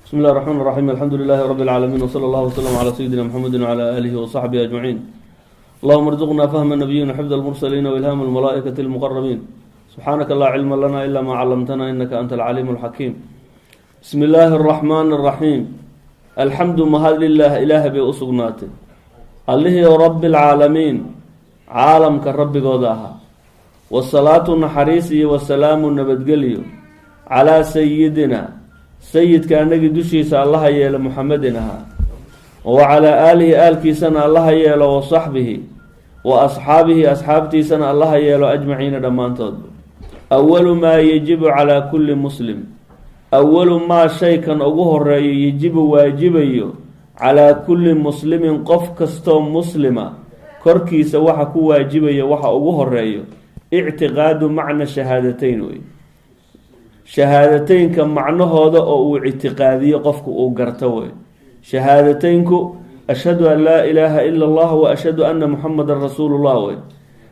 Bismi اllah الرحmn الرaحيم. Alxamdu lilahi rab اlcaalamiin, wslى اllah wslm عlى sayidina mxamedi wعlى alihi وصaxbihi ajmaciin. Allahuma rzuqna fahma nabiyin, xifd اlmursaliin, wailhaam اlmalaa'ikati اlmuqarabiin. Subxaanaka laa cilma lana ila ma calamtana, inaka anta alcaliim اlxakiim. Bismi illaahi الraxmaani الraxiim. Alxamdu mahad lilah, ilaah bay u sugnaatay, allihii rabi اlcaalamiin, caalamka rabbigooda ahaa. Wasalaatu naxariis iyo wasalaamu nabadgeliyo calaa sayidina, sayidka anagii dushiisa allaha yeelo, Muxamedin ahaa, wa calaa aalihi, aalkiisana allaha yeelo, wa saxbihi, wa asxaabihi, asxaabtiisana allaha yeelo, ajmaciina, dhammaantoodba. Awalu maa yajibu calaa kulli muslim, awalu maa shaykan ugu horeeyo, yajibu waajibayo, calaa kulli muslimin, qof kastoo muslima korkiisa waxa ku waajibaya, waxa ugu horeeyo, ictiqaadu macna shahaadateyn wey, shahaadateynka macnahooda oo uu ictiqaadiyo qofku, uu garto wey. Shahaadateynku ashhadu an laa ilaaha ila allah wa ashhadu anna muxamadan rasuulullah wey.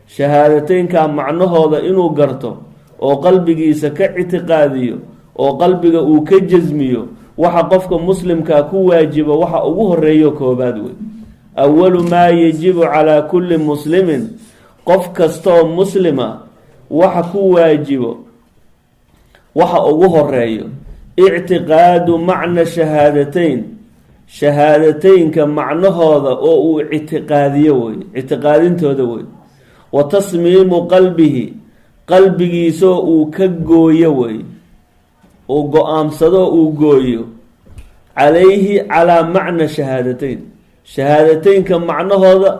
Shahaadateynka macnahooda inuu garto oo qalbigiisa ka ictiqaadiyo oo qalbiga uu ka jasmiyo, waxa qofka muslimkaa ku waajiba waxa ugu horeeyo koobaad wey. Awalu maa yajibu calaa kulli muslimin, qof kastaoo muslima waxa ku waajibo waxa ugu horeeyo, ictiqaadu macna shahaadateyn, shahaadateynka macnahooda oo uu ictiqaadiyo wey, ictiqaadintooda wey. Wa tasmiimu qalbihi, qalbigiisoo uu ka gooyo wey, uu go-aamsado, uu gooyo, calayhi, calaa macna shahaadateyn, shahaadateynka macnahooda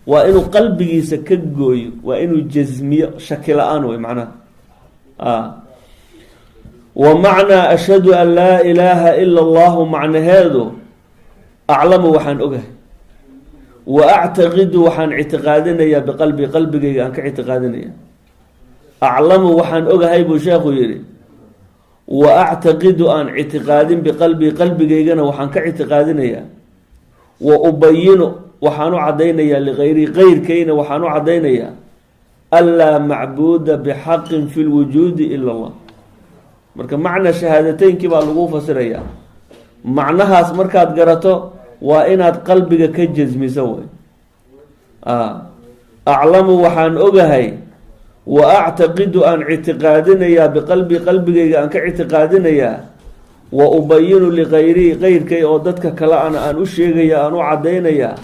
waa inuu qalbigiisa ka gooyo, waa inuu jasmiyo shaki la-aan wey macnaha. Wa macnaa ashhadu an laa ilaaha ila allahu, macnaheedu, aclamu, waxaan ogahay, wa actaqidu, waxaan ictiqaadinayaa, biqalbi, qalbigayga aan ka ictiqaadinaya. Aclamu, waxaan ogahay buu sheekhu yidhi, wa actaqidu, aan ictiqaadin, biqalbii, qalbigaygana waxaan ka ictiqaadinayaa, wa ubayinu, waxaan u caddaynayaa, ligayrii, keyrkayna waxaan u caddaynayaa, anlaa macbuuda bixaqin fi lwujuudi ila allah. Marka macna shahaadateynkii baa lagu fasirayaa. Macnahaas markaad garato, waa inaad qalbiga ka jasmiso wey. Aclamu, waxaan ogahay, wa actaqidu, aan ictiqaadinayaa, biqalbi, qalbigayga aan ka ictiqaadinayaa, wa ubayinu ligayrii, keyrkay oo dadka kale ana aan u sheegaya, aan u caddaynayaa,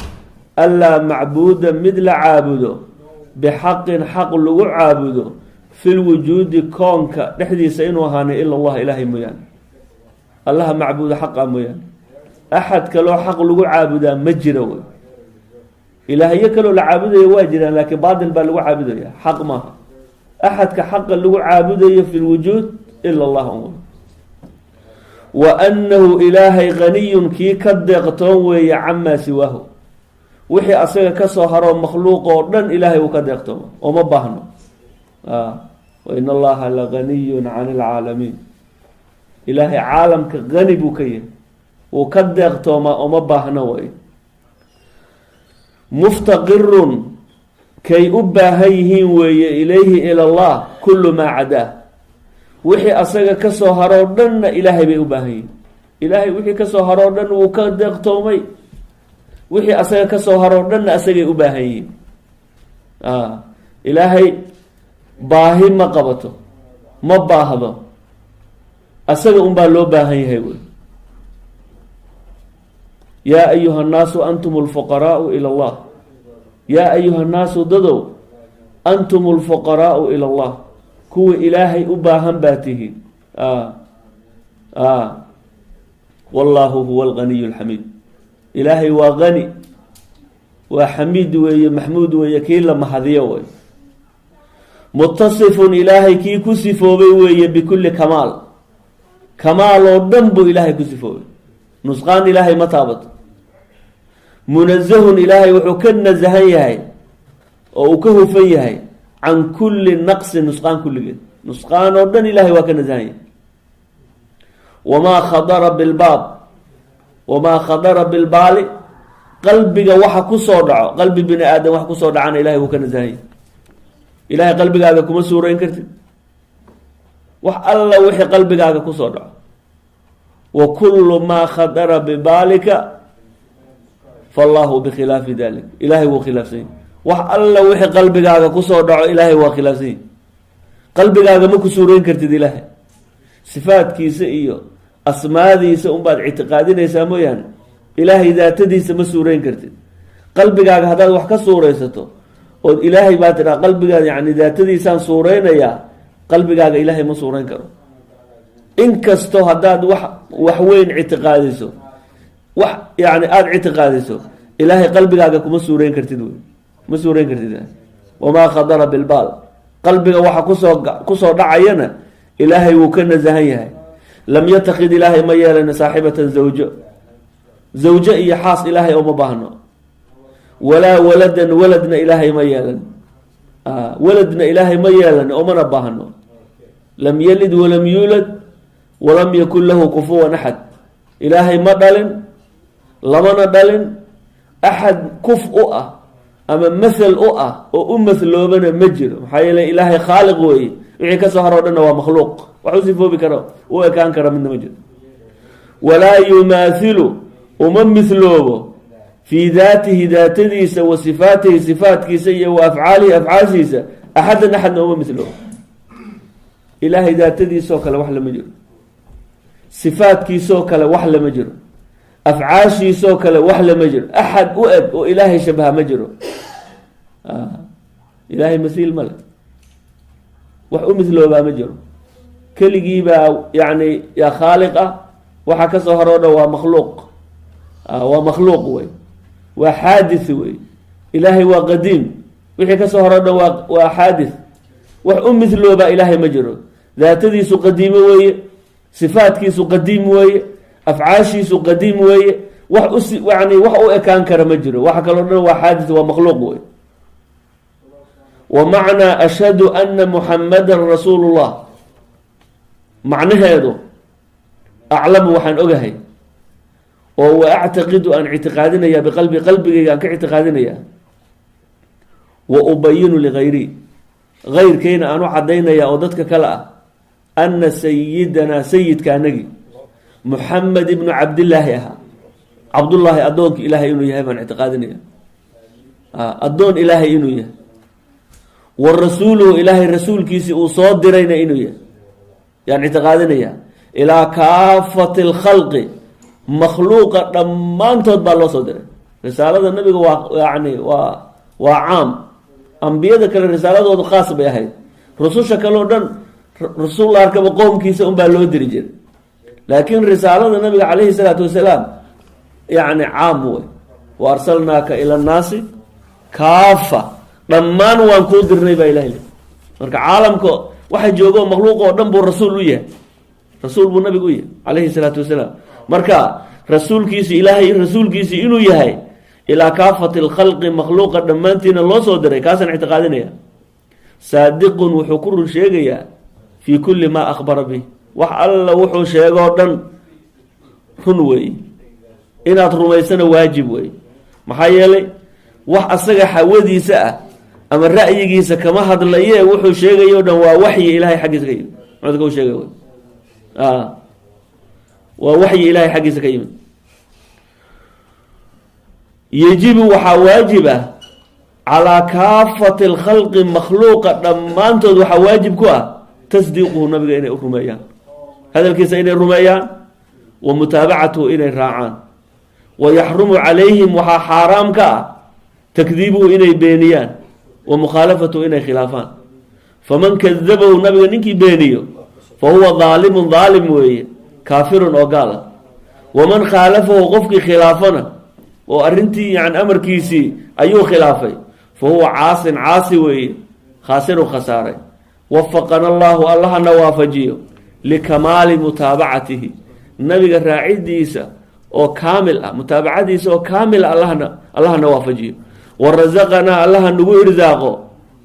anlaa macbuuda, mid la caabudo, bixaqin, xaq lagu caabudo, filwujuudi, koonka dhexdiisa inuu ahaanay, ila allah, ilaahay mooyaane, allaha macbuuda xaqa mooyaane, axad kaloo xaq lagu caabudaa ma jiro wey. Ilaahyo kaloo la caabudayo waa jiraan, laakiin baatil baa lagu caabudaya, xaq maaha. Axadka xaqa lagu caabudayo fi lwujuud ila allah un. Wa annahu, ilaahay, haniyun, kii ka deeqtoon weeye, camaa siwaahu, wixii asaga kasoo haroo makhluuq oo dhan ilaahay uu ka deeqtooma, ooma baahno. Wa in allaha laganiyun can ilcaalamiin. Ilaahay caalamka hani buu ka yahay, wuu ka deeqtoomaa, ooma baahno way. Muftaqirun, kay u baahan yihiin weeye, ilayhi, ila allah, kullu maa cadaa, wixii asaga kasoo haroo dhanna ilaahay bay u baahan yihiin. Ilaahay wixii kasoo haroo dhan wuu ka deeqtoomay, wixii asaga kasoo haroo dhanna asagay u baahan yihiin. Ilaahay baahi ma qabato, ma baahdo, asaga unbaa loo baahan yahay wey. Yaa ayuha nnaasu antum alfuqaraau ila allah. Yaa ayuha nnaasu, dadow, antum alfuqaraau ila allah, kuwa ilaahay u baahan baa tihiin. Wallaahu huwa alganiy alxamiid. Ilaahay waa hani, waa xamiid weeye, maxmuud weeye, kii la mahadiyo wey. Mutasifun, ilaahay kii ku sifoobay weeye, bikulli kamaal, kamaal oo dhan buu ilaahay ku sifoobay, nusqaan ilaahay ma taabato. Munazahun, ilaahay wuxuu ka nasahan yahay oo uu ka hufan yahay, can kulli naqsin, nusqaan kulligeed, nusqaan oo dhan ilahay waa ka nasahan yahay. Wamaa khadara bilbaab, wamaa khadara bilbaali, qalbiga waxa kusoo dhaco, qalbi bini aadam wax kusoo dhacana ilahay wuu ka nasahan yahay. Ilahay qalbigaaga kuma suurayn kartid wax alla wixii qalbigaaga kusoo dhaco. Wa kullu maa khadara bibaalika fallaahu bikhilaafi dalik. Ilaahay wuu khilaafsan yahy. Wax alla wixii qalbigaaga kusoo dhaco Ilaahay waa khilaafsan yahy. Qalbigaaga ma ku suureyn kartid Ilaahay, sifaadkiisa iyo asmaadiisa unbaad ictiqaadinaysaa mooyaane, Ilaahay daatadiisa ma suureyn kartid. Qalbigaaga haddaad wax ka suuraysato ood Ilaahay baa tidhaa qalbigaada, yani daatadiisaan suureynayaa, qalbigaaga Ilaahay ma suureyn karo. Inkastoo haddaad wax weyn ictiqaadiso, wax yani aada ictiqaadiso, Ilaahay qalbigaaga kuma suureyn kartid wey, ma suureyn kartid. Wamaa khadara bilbaal, qalbiga waxa kusoo dhacayana Ilaahay wuu ka nasahan yahay. Lam yatakid, Ilaahay ma yeelana, saaxibatan, zawjo, zawjo iyo xaas Ilaahay uma baahno. Walaa waladan, waladna Ilaahay ma yeelan, waladna Ilaahay ma yeelan, omana baahno. Lam yalid walam yuulad walam yakun lahu kufuwan axad. Ilaahay ma dhalin, lamana dhalin, axad kuf u ah ama mathal u ah oo u mathloobana ma jiro. Maxaa yeele Ilaahay khaaliq weeye, wixii kasoo haro o dhanna waa makhluuq. Wax u sifoobi karo, u ekaan kara midna ma jiro. Walaa yumaathilu, uma mithloobo, fii daatihi, daatadiisa, wa sifaatihi, sifaatkiisa, iyo wa afcaalihi, afcaashiisa, axadan, axadna uma mithloobo. Ilaahay daatadiisoo kale wax lama jiro, sifaatkiisoo kale wax lama jiro, afcaashiisoo kale wax lama jiro. Axad u eg oo Ilaahay shabaha ma jiro. Ilaahay masiil ma le, wax u midloobaa ma jiro. Keligiibaa yani yaa khaaliq ah, waxa kasoo haro dhan waa makhluuq, waa makhluuq wey, waa xaadith wey. Ilaahay waa qadiim, wixii kasoo haro dhan waa xaadith. Wax u midloobaa Ilaahay ma jiro. Daatadiisu qadiimo weeye, sifaatkiisu qadiim weeye, afcaashiisu qadiim weeye. Wax us yani wax u ekaan kara ma jiro. Waxa kaloo dhan waa xaadith, waa makhluuq wey. Wa macnaa ashhadu ana muxamadan rasuulu llah, macnaheedu, aclamu, waxaan ogahay, oo wa actaqidu, aan ictiqaadinaya, biqalbi, qalbigayga aan ka ictiqaadinaya, wa ubayinu ligayri, gayrkayna aan u cadaynaya oo dadka kale ah, ana sayidanaa, sayidka anagi, Muxamed ibnu Cabdillaahi ahaa, Cabdullaahi, addoonka Ilaahay inuu yahay baan ictiqaadinaya, addoon Ilaahay inuu yahay, wa rasuuluhu, Ilaahay rasuulkiisii uu soo dirayna inuu yahay yaan ictiqaadinaya. Ilaa kaafati alkhalqi, makhluuqa dhammaantood baa loo soo diray. Risaalada nabiga waa yani waa caam. Ambiyada kale risaaladoodu khaas bay ahayd. Rususha kale o dhan rasuul arkaba qoomkiisa unbaa loo diri jiray, laakiin risaalada nabiga calayhi salaatu wasalaam yani caam wey. Wa arsalnaaka ila annaasi kaafa, dhammaan waan kuu dirnay baa Ilahay le. Marka caalamka waxa joogo makhluuq oo dhan buu rasuul u yahay, rasuul buu nabigu u yahay calayhi salaatu wasalaam. Marka rasuulkiisi, Ilaahay rasuulkiisi inuu yahay, ilaa kaafati alkhalqi, makhluuqa dhammaantiina loo soo diray, kaasaan ictiqaadinaya. Saadiqun, wuxuu ku run sheegayaa, fii kulli maa akhbara bih, wax alla wuxuu sheegoo dhan run weeye, inaad rumaysana waajib weeye. Maxaa yeelay wax asaga xawadiisa ah ama ra'yigiisa kama hadlaye, wuxuu sheegayo o dhan waa waxyi Ilahay xaggiisa ka yimid. Muxuu sheegay wey waa waxyi Ilahay xaggiisa ka yimid. Yajibu, waxaa waajib ah, calaa kaafati alkhalqi, makhluuqa dhammaantood waxaa waajib ku ah, tasdiiquhu, nabiga inay u rumeeyaan, hadalkiisa inay rumeeyaan, wa mutaabacatuhu, inay raacaan. Wa yaxrumu calayhim, waxaa xaaraam ka ah, takdiibuhu, inay beeniyaan, wa mukhaalafatuhu, inay khilaafaan. Faman kadabahu, nabiga ninkii beeniyo, fa huwa daalimun, daalim weeye, kaafirun, oo gaal ah. Waman khaalafahu, qofkii khilaafana oo arrintii yani amarkiisii ayuu khilaafay, fa huwa caasin, caasi weeye, khaasirun, khasaaray. Wafaqana allahu, Allahana waafajiyo, likamaali mutaabacatihi, nabiga raacidiisa oo kaamil ah, mutaabacadiisa oo kaamil ah Allahana waafajiyo. Wa rasaqanaa, Allaha nagu irsaaqo,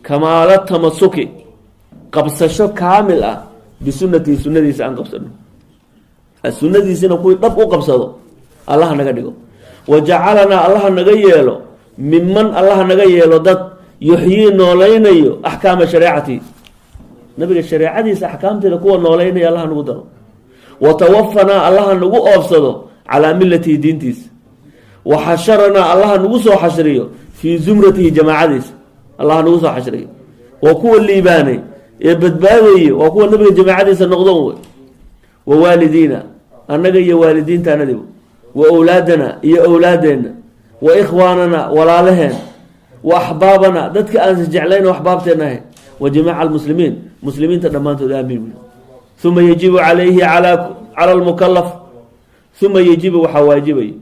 kamaala tamasuki, qabsasho kaamil ah, bisunatihi, sunadiisa aan qabsano, sunadiisina kuwii dhab u qabsado Allaha naga dhigo. Wa jacalanaa, Allaha naga yeelo, miman, Allaha naga yeelo dad, yuxyii, noolaynayo, axkaama shareecatihi, nabiga shareecadiisa axkaamteeda kuwa nooleynaya Allaha nagu daro. Wa tawafanaa, Allaha nagu oofsado, calaa millatihi, diintiisa. Wa xasharanaa, Allaha nagu soo xashriyo, fii zumratihi, jamaacadiisa Allaha nagu soo xashriyo. Waa kuwa liibaanay ee badbaadayey, waa kuwa Nabiga jamaacadiisa noqdon wey. Wa waalidiina, annaga iyo waalidiintaanadiba, wa owlaadana, iyo owlaadeenna, wa ikhwaanana, walaalaheen, wa axbaabana, dadka aan is jeclayn oo axbaabteenna ahayn, wa jamiica almuslimiin, muslimiinta dhammaantood. Aamiin. Uma yajibu calayhi cala lmukalaf, uma yajibu, waxaa waajibay,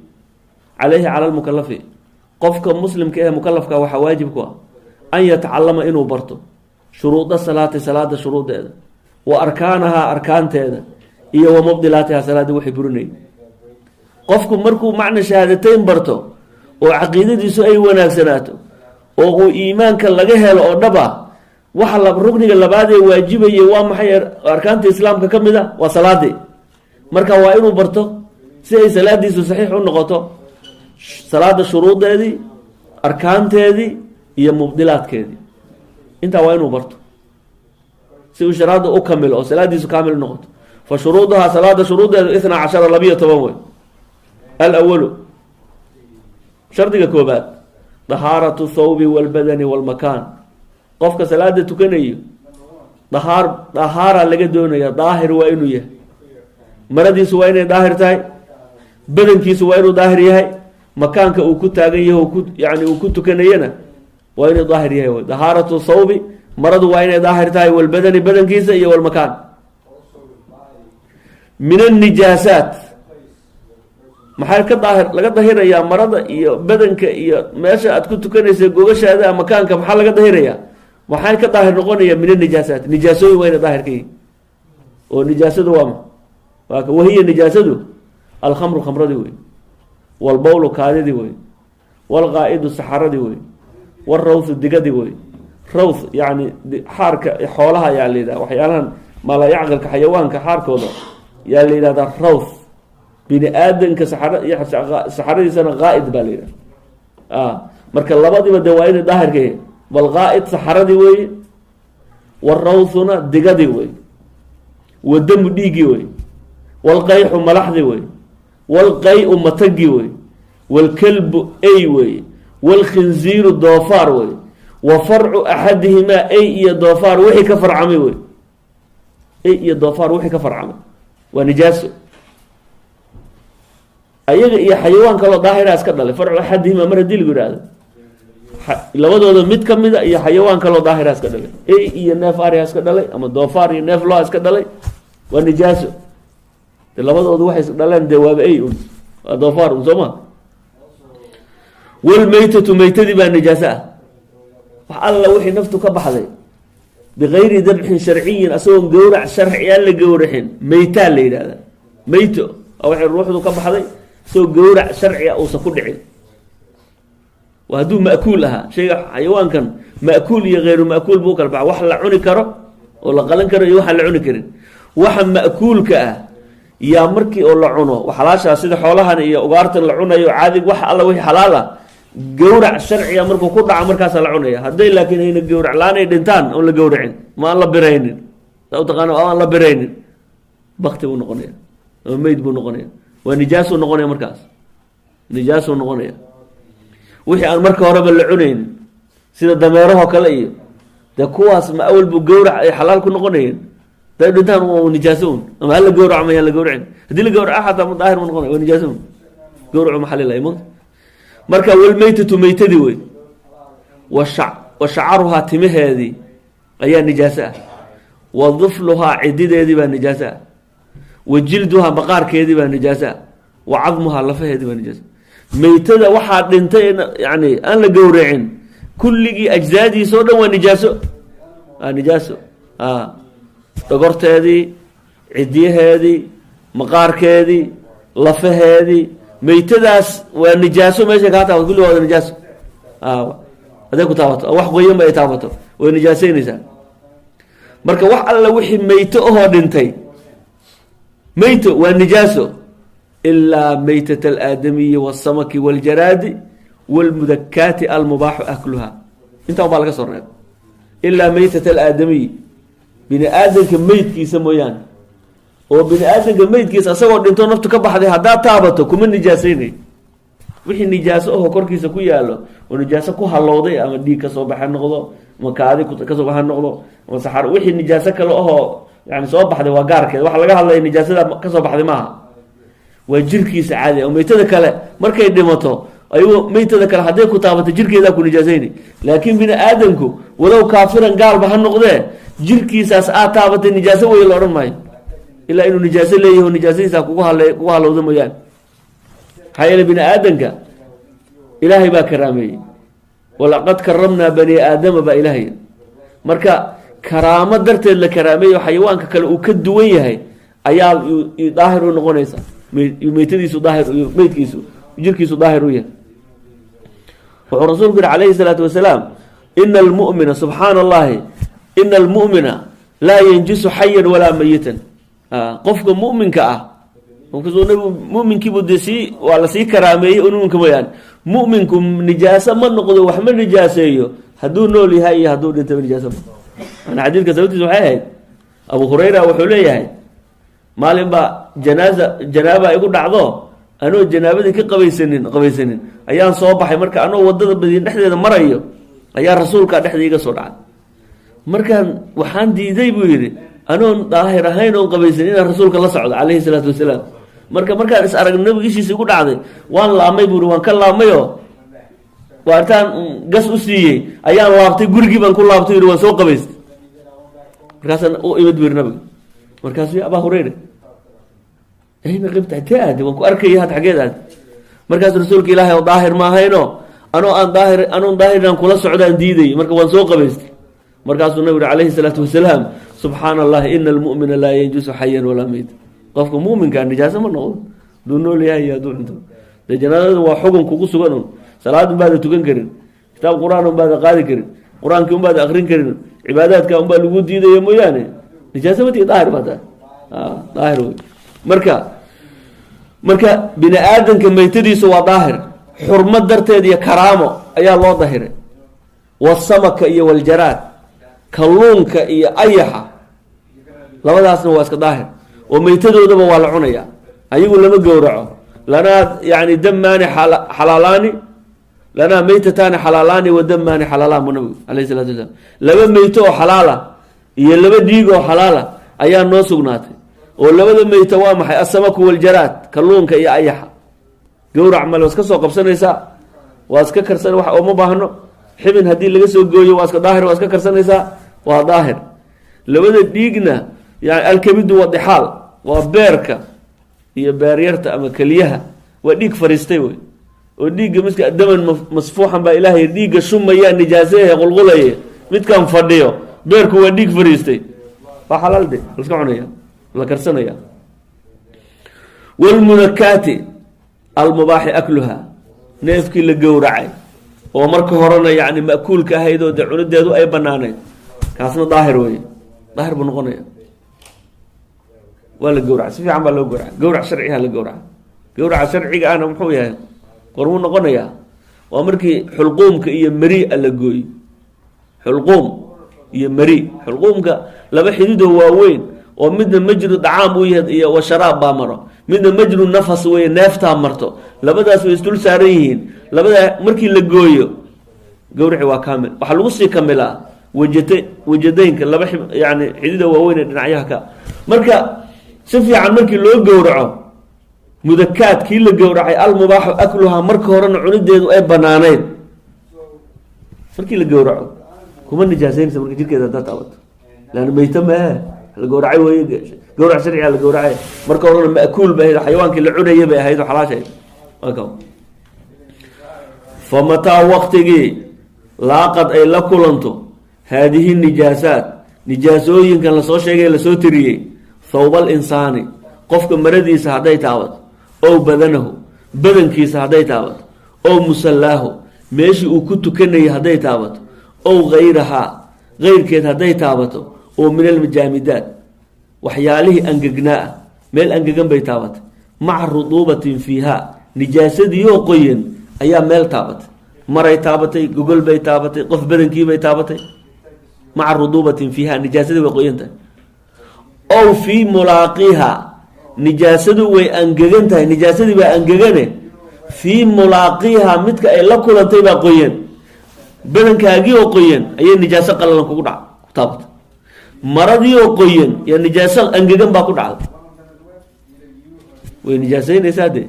calayhi cala lmukalafi, qofka muslimka ee mukalafka waxaa waajib ku ah, an yatacalama, inuu barto, shuruuda salaati, salaada shuruudeeda, wa arkaanahaa, arkaanteeda, iyo wa mubdilaatiha, salaada waxay burinayay. Qofku markuu macna shahaadateyn barto oo caqiidadiisu ay wanaagsanaato oo uu iimaanka laga helo oo dhab ah, waxa rukniga labaad ee waajibaya waa maxay? Arkaanta Islaamka ka mid a waa salaadii. Marka waa inuu barto, si ay salaadiisu saxiix u noqoto, salaada shuruudeedii, arkaanteedii iyo mubdilaadkeedii. Intaa waa inuu barto si uu sharaada u kamilo oo salaadiisu kaamil u noqoto. Fa shuruuduhaa, salaada shuruudeedu, 12, 12 wey. Alawalu, shardiga koobaad, dahaaratu thawbi walbadani walmakaan. Qofka salaada tukanayo dahaar, dahaara laga doonaya. Daahir waa inuu yahay, maradiisu waa inay daahir tahay, badankiisu waa inuu daahir yahay, makaanka uu ku taagan yahay ku yani uu ku tukanayana waa inuu daahir yahay. W dahaaratu thawbi, maradu waa inay daahir tahay, walbadani, badankiisa, iyo walmakaan, min annijaasaat. Maxaa ka daahir laga dahirayaa marada iyo badanka iyo meesha aad ku tukanaysa, gogashaada, makaanka? Maxaa laga dahirayaa? Maxaa ka daahir noqonaya? Min anijaasaat, nijaasooyin waa inay daahir ka yihin. Oo nijaasadu waa ma waa wahiya, nijaasadu, alkhamru, khamradii wey, walbowlu, kaadidii wey, walqaa'idu, saxaradii wey, walrawthu, digadii wey. Rawth yani xaarka xoolaha ayaa la yidhaha, waxyaalahan maalayacqilka, xayawaanka xaarkooda yaa la yidhahdaa rawth. Bini aadanka saxara iyo saxaradiisana qaa'id baa la yidhaha. Marka labadiiba de waa inay daahirka yahay. Bal qaa'id saxaradii weeye, warawthuna digadii wey, wadamu, dhiiggii wey, walqayxu, malaxdii wey, walqay-u, matagii wey, walkalbu, ey wey, walkhinziiru, doofaar wey, wa farcu axadihimaa, ey iyo doofaar wixii ka farcamay wey. Ey iyo doofaar wixii ka farcamay waa nijaaso, ayaga iyo xayawaan kaloo daahira iska dhalay. Farcu axadihimaa mar haddii lagu yihahdo, labadooda mid kamida iyo xayawaan kaloo daahira iska dhalay, ey iyo neef ariha iska dhalay ama doofaar iyo neef loa iska dhalay, waa nijaaso. De labadoodu waxay is dhaleen dee waaba ey un, waa doofaar un, soo ma? Walmaytatu, maytadii baa nijaaso ah. Wax alla wixii naftu ka baxday bigayri dabxin sharciyin, asagoon gowrac sharci aan la gowraxin, maytaa la yidhahda. Mayto waa waxay ruuxdu ka baxday isagoo gowrac sharciga uusan ku dhicin. Waa hadduu ma'kuul ahaa shayga. Xayawaankan ma'kuul iyo hayru ma'kuul buu u kala baxa, wax la cuni karo oo la qalan karo iyo waxaan la cuni karin. Waxa ma'kuulka ah yaa markii oo la cuno xalaashaa, sida xoolahan iyo ugaartan la cunayo caadig, wax alla wixii xalaal ah gowrac sharciga markuu ku dhaco markaasaa la cunaya. Hadday laakiin ayna gowrac la-aan ay dhintaan oon la gowracin, ma aan la biraynin, saa u taqaana, aan la biraynin, bakti buu noqonaya ama meyd buu noqonaya, waa nijaasuu noqonaya markaas, nijaasuu noqonaya. Wixii aan marka horeba la cunaynin, sida dameerahoo kale iyo dee kuwaas, ma awal buu gowrac ay xalaal ku noqonayeen? Haday dhintaan nijaaso un, ama hala gowraco ma yaan la gowracin. Haddii la gowraco xataa ma daahir ma noqonay, waa nijaaso un, gowracu ma xalilay mota. Marka walmeytatu, meytadii wey, wa shacaruhaa, timaheedii ayaa nijaaso ah, wa dufluhaa, cidideedii baa nijaaso ah, wa jilduhaa, maqaarkeedii baa nijaaso ah, wa cadmuhaa, lafaheedii baa nijaaso. Meytada waxaa dhintay yani aan la gowracin kulligii ajzaadiisa o dhan waa nijaaso, waa nijaaso. Dhogorteedii, cidiyaheedii, maqaarkeedii, lafaheedii, meytadaas waa nijaaso. Meeshay kaa taabato kulli waa wada nijaaso. Hadday ku taabato wax qoyan ba ay taabato, way nijaaseynaysaa. Marka wax alla wixii meyto ahoo dhintay, meyto waa nijaaso, ilaa meytat alaadamiyi wasamaki waاljaraadi wاlmudakaati almubaaxu akluha. Intaan baa laga soo reebay, ilaa meytat alaadamiyi, bini aadamka meydkiisa mooyaane. Oo bini aadamka meydkiisa asagoo dhinto naftu ka baxday haddaad taabato, kuma nijaaseynayo. Wixii nijaaso aho korkiisa ku yaalo oo nijaaso ku halowday, ama dhiig kasoo baxa noqdo, ama kaadi kasoo baxa noqdo, ama saxar, wixii nijaaso kale ahoo yani soo baxday waa gaarkeed. Waxa laga hadlaya nijaasada kasoo baxday maaha, waa jirkiisa caadi. Oo meytada kale markay dhimato, ayago meytada kale hadday ku taabato, jirkeedaa ku nijaasayni. Laakiin bini aadamku, walow kaafiran, gaalba ha noqdee, jirkiisaas aad taabatay nijaaso wey la odhan maayo, ilaa inuu nijaaso leeyaho, nijaasadiisa kugu hale kugu halowda mooyaane. Maxaa yeele, bini aadamka Ilaahay baa karaameeyey. "Walaqad karamnaa bani aadama" baa Ilaahay. Marka karaamo darteed la karaameeyo, xayawaanka kale uu ka duwan yahay, ayaa daahir u noqonaysa meytadiisu, daahir meydkiisu, jirkiisu daahir u yahay. Wuxuu rasuulku yihi calayhi salaatu wasalaam: "Ina almu'mina, subxaana allahi, ina almu'mina laa yanjisu xayan walaa mayitan." Qofka mu'minka ah, qofkasuu nabigu mu'minkiibu dee sii waa lasii karaameeyey mu'minka mooyaane, mu'minku nijaaso ma noqdo, wax ma nijaaseeyo, hadduu nool yahay iyo hadduu dhintaba nijaaso ma. Maanaa xadiidka sababtiisa waxay ahayd, Abu Hurayra wuxuu leeyahay: maalin baa janaaza janaaba igu dhacdo, anoo janaabadii ka qabaysanin ayaan soo baxay. Marka anoo wadada Madiine dhexdeeda marayo ayaa rasuulkaa dhexda iga soo dhacay. Markaan waxaan diiday, buu yidhi, anoon daahir ahayn oon qabaysanin inaan rasuulka la socdo calayhi salaatu wasalaam. Marka markaan is arag, nabiga ishiisa igu dhacday, waan laamay, buu yidhi, waan ka laamayoo waa intaan gas u siiyey ayaan laabtay, gurigii baan ku laabtay, yidhi, waan soo qabaystay. Markaasaan u imid, bu yidhi, nabiga. Markaasuu: "Abaa Hurayra, ayna qibta? Intee aadi? Waan ku arkaya, had xaggeed aadi?" Markaas: "Rasuulka Ilaahay oo, daahir ma ahayno, anoo aan daahir anoon daahiraan kula socdaan diiday, marka waan soo qabaystay." Markaasuu nabigu yuri calayhi salaatu wasalaam: "Subxaana allahi, ina almu'mina laa yanjusu xayan walaa meyt." Qofka mu'minkaa nijaaso ma noqdo, hadduu nool yahay iyo hadduu dhinto. Dee janaazada waa xugun kugu sugan un: salaad un baada tukan karin, kitaab Qur-aan un baada qaadi karin, Qur-aankii un baada akrin karin, cibaadaadka un baa lagu diidaya mooyaane, nijaaso mati, daahir baa tahay, daahir wey. Marka bini aadamka meytadiisu waa daahir, xurmo darteed iyo karaamo ayaa loo dahiray. Wasamaka iyo waljaraad, kalluunka iyo ayaxa, labadaasna waa iska daahir oo meytadoodaba waa la cunaya, ayagu lama gowraco. Lanaa yani damaani xalaalaani, lanaa meytataani xalaalaani wa damaani xalaalaan, bu nabigu alayh salatu wasalaam. Laba meyto oo xalaala iyo laba dhiig oo xalaala ayaa noo sugnaatay. Oo labada meyto waa maxay? Asamaku waljaraad, kalluunka iyo ayaxa. Gowrac male, waa iska soo qabsanaysaa, waa iska karsan, wax ooma baahno. Xibin haddii laga soo gooyo waa iska daahir, waa iska karsanaysaa, waa daahir. Labada dhiigna yani alkabidu wa dixaal, waa beerka iyo beeryarta ama keliyaha, waa dhiig fariistay wey. Oo dhiigga midka daman masfuuxan baa Ilaahay, dhiigga shumayaa nijaasehe qulqulaye. Midkan fadhiyo beerku waa dhiig fariistay, waa xalaal, de la iska cunaya, la karsanaya. Wlmunakaati almubaaxi akluha, neefkii la gowracay oo marka horena yani ma'kuulka ahayd oo dee cunideedu ay banaaneyd, kaasna daahir wey, daahir buu noqonaya. Waa la gowraca, si fiican baa loo gowraca, gowrac sharciha la gowraca. Gowraca sharciga ahna muxuu yahay, gormuu noqonayaa? Waa markii xulquumka iyo maria la gooyo. Xulquum iyo mari, xulquumka laba xididoo waaweyn oo midna majru dacaam uu yahay iyo wa sharaab baa maro, midna majru nafas wey, neeftaa marto, labadaas way isdul saaran yihiin. Labadaa markii la gooyo, gawrici waa kamil. Waxaa lagu sii kamilaa wajate wajadeynka, laba yani xidida waaweyn ee dhinacyaha ka. Marka si fiican markii loo gowraco, mudakaad kii la gowracay, almubaaxu akluhaa, marka horena cunideedu ay banaaneyd, markii la gowraco kuma nijaaseynaysa. Marka jirkeeda haddaad taabato, leanna meyto maehe, la gowracay wey, gowrac sharciga la gowracay. Marka horena ma'kuul bay ahayd, xayawaankii la cunaya bay ahayd oo xalaashayd. Fa mataa, waqtigii, laaqad ay la kulanto haadihi nijaasaat, nijaasooyinkan lasoo sheegay, lasoo tiriyey, thawbal insaani, qofka maradiisa hadday taabato, ow badanahu, badankiisa hadday taabato, ow musallaahu, meeshii uu ku tukanayay hadday taabato, ow gayrahaa, geyrkeed hadday taabato, oo min almajaamidaat, waxyaalihii angegnaa ah, meel angegan bay taabatay, maca ruduubatin fiiha, nijaasadiioo qoyan ayaa meel taabatay, maray taabatay, gogol bay taabatay, qof badankiibay taabatay, maca ruduubatin fiiha, nijaasadii way qoyan tahay. Ow fii mulaaqiha, nijaasadu way angegan tahay, nijaasadii baa angegane, fii mulaaqiha, midka ay la kulantay baa qoyan. Badankaagii oo qoyan ayay nijaaso qalalan kugu dhac ku taabatay. Maradii oo qoyan iyo nijaaso angegan baa ku dhacday, way nijaaseynaysaa. Dee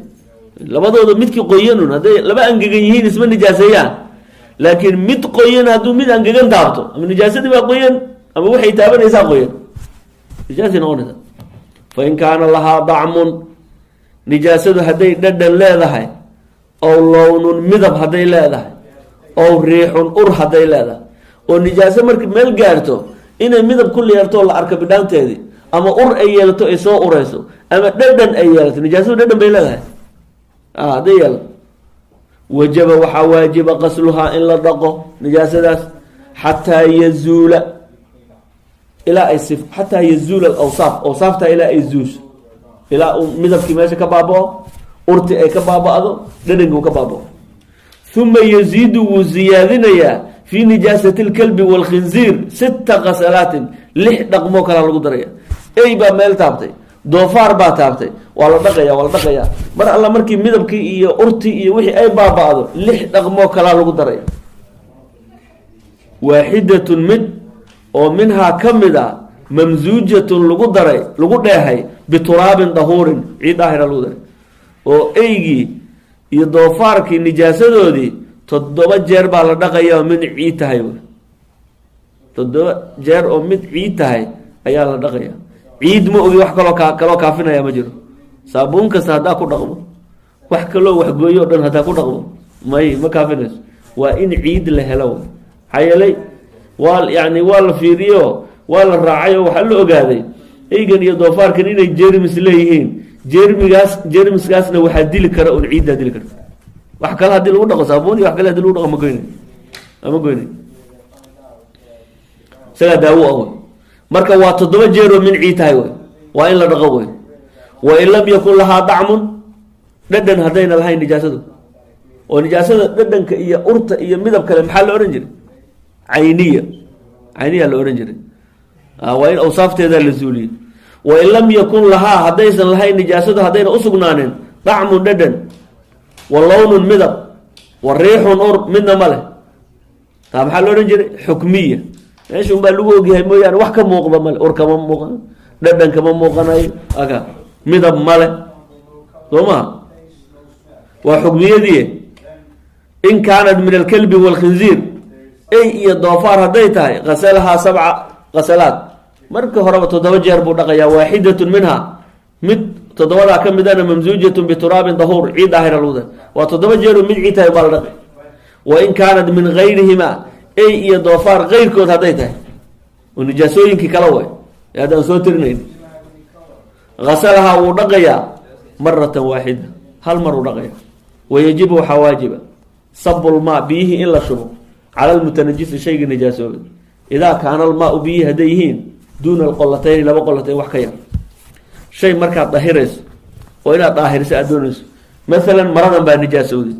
labadooda midkii qoyanun, hadday laba angegan yihiin isma nijaaseeyaan, laakiin mid qoyan hadduu mid angegan taabto, ama nijaasadii baa qoyan ama waxay taabanaysaa qoyan, nijaasay noqonaysaa. Fain kaana lahaa dacmun, nijaasadu hadday dhadhan leedahay, ow lownun, midab hadday leedahay, ow riixun, ur hadday leedahay, oo nijaaso markii meel gaarto inay midab ku yeelto la arko bidhaanteedii, ama ur ay yeelato, ay soo ureyso, ama dhadhan ay yeelato, nijaasadu dhadhan bay leedahay, hadday yeelato, wajaba, waxaa waajiba, qasluhaa, in la dhaqo nijaasadaas, xataa yazuula, ilaa ay xataa yazuula alawsaaf, awsaafta ilaa ay zuusho, ilaa uu midabkii meesha ka baaba'o, urti ay ka baaba'do, dhadhankii uu ka baaba'o. Uma yaziidu, wuu ziyaadinayaa, fii nijaasati lkalbi waalkhinziir sita qasalaatin, lix dhaqmoo kalaa lagu daraya. Ey baa meel taabtay, doofaar baa taabtay, waa la dhaqaya, waa la dhaqaya. Mar alla markii midabkii iyo urtii iyo wixii ay baaba'do, lix dhaqmoo kalaa lagu daraya. Waaxidatun, mid oo minhaa ka mid a, mamsuujatun, lagu daray, lagu dheehay, bituraabin dahuurin, ciid daahira lagu daray. Oo eygii iyo doofaarkii nijaasadoodii 7 jeer baa la dhaqaya oo mid ciid tahay. 7 jeer oo mid ciid tahay ayaa la dhaqaya. Ciid ma ogi, wax kaloo kaloo kaafinaya ma jiro. Saabuun kasta haddaa ku dhaqmo, wax kaloo waxgooyo o dhan haddaa ku dhaqmo, may ma kaafinayso. Waa in ciid la helo. Maxaa yeelay, waa yani waa la fiiriyo, waa la raacay, oo waxaa la ogaaday eygan iyo doofaarkan inay jermis leeyihiin. Jermigaas, jermiskaasna waxaa dili kara un ciiddaa dili karta. Wax kale hadii lagu dhaqo, saabuun iyo wax kale hadii lagu dhaqo, ma goynay, ma goynay. Isagaa daawo ah wey. Marka waa 7 jeer oo min ciid tahay wey, waa in la dhaqo wey. Wain lam yakun lahaa dacmun, dhadhan haddayna lahayn nijaasadu, oo nijaasada dhadhanka iyo urta iyo midab kale maxaa la odhan jiray? Cayniya, cayniya la odhan jiray. Waa in awsaafteeda la zuuliyo. Wain lam yakun lahaa, haddaysan lahayn nijaasadu, haddayna usugnaanin dacmun, dhadhan, wa lownun, midab, wa riixun, ur, midna ma leh, taa maxaa la odhan jiray? Xukmiya. Meesha un baa lagu ogyahay mooyaane, wax ka muuqda male, ur kama muuqan, dhadhan kama muuqanayo, aka midab male, soo maha? Waa xukmiyadii. In kaanat min alkalbi waalkhinziir, ey iyo doofaar hadday tahay, qasalahaa sabca qasalaat, marka horeba 7 jeer buu dhaqayaa. Waaxidatun minha, mid toddobadaa ka midana, mamsuujatun bituraabin dahuur, ciid daahira lagu daray. Waa 7 jeeroo mid ciid tahay baa la dhaqay. Wa in kaanat min gayrihima, ey iyo doofaar keyrkood hadday tahay, oo nijaasooyinkii kala way ee haddaan soo tirinayn, gasalahaa, wuu dhaqayaa, maratan waaxida, hal mar uu dhaqaya. Wayajibu, waxaa waajiba, sabulmaa, biyihii in la shubo, cala lmutanajisi, shaygii nijaasoobay, idaa kaana almaau, biyihii hadday yihiin, duuna alqolatayni, laba qolatayn wax ka yar. Shay markaad dahirayso oo inaad daahiriso aad doonayso, maalan maradan baa nijaasowday,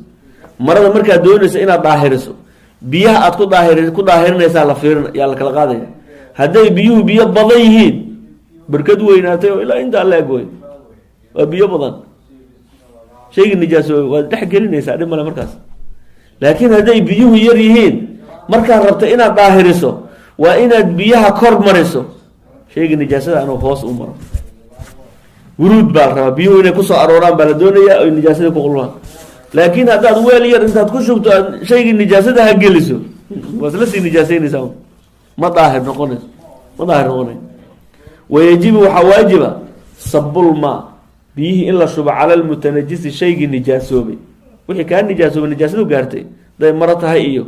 marada markaad doonayso inaad daahiriso, biyaha aad ku daahir ku daahirinaysaa la fiirin, yaa la kala qaadaya. Hadday biyuhu biyo badan yihiin, barkad weynaatay oo ilaa intaa la eg wey, waa biyo badan, shaygii nijaasoobay waad dhex gelinaysaa, dhib male markaas. Laakiin hadday biyuhu yar yihiin, markaad rabto inaad daahiriso, waa inaad biyaha kor mariso, shayga nijaasada inuu hoos u maro. Wuruud baa la rabaa, biyuhu inay kusoo arooraan baa la doonayaa, oy nijaasada ku qulmaan. Laakiin haddaad weel yar intaad ku shubto aad shaygii nijaasada ha geliso, waad isla sii nijaaseynaysaa, ma daahir noqonayso, ma daahir noqonayo. Wayajibu, waxaa waajiba, sabulmaa, biyihii in la shubo, cala lmutanajisi, shaygii nijaasoobay. Wixii kaa nijaasoobay, nijaasadu gaartay, haday maro tahay iyo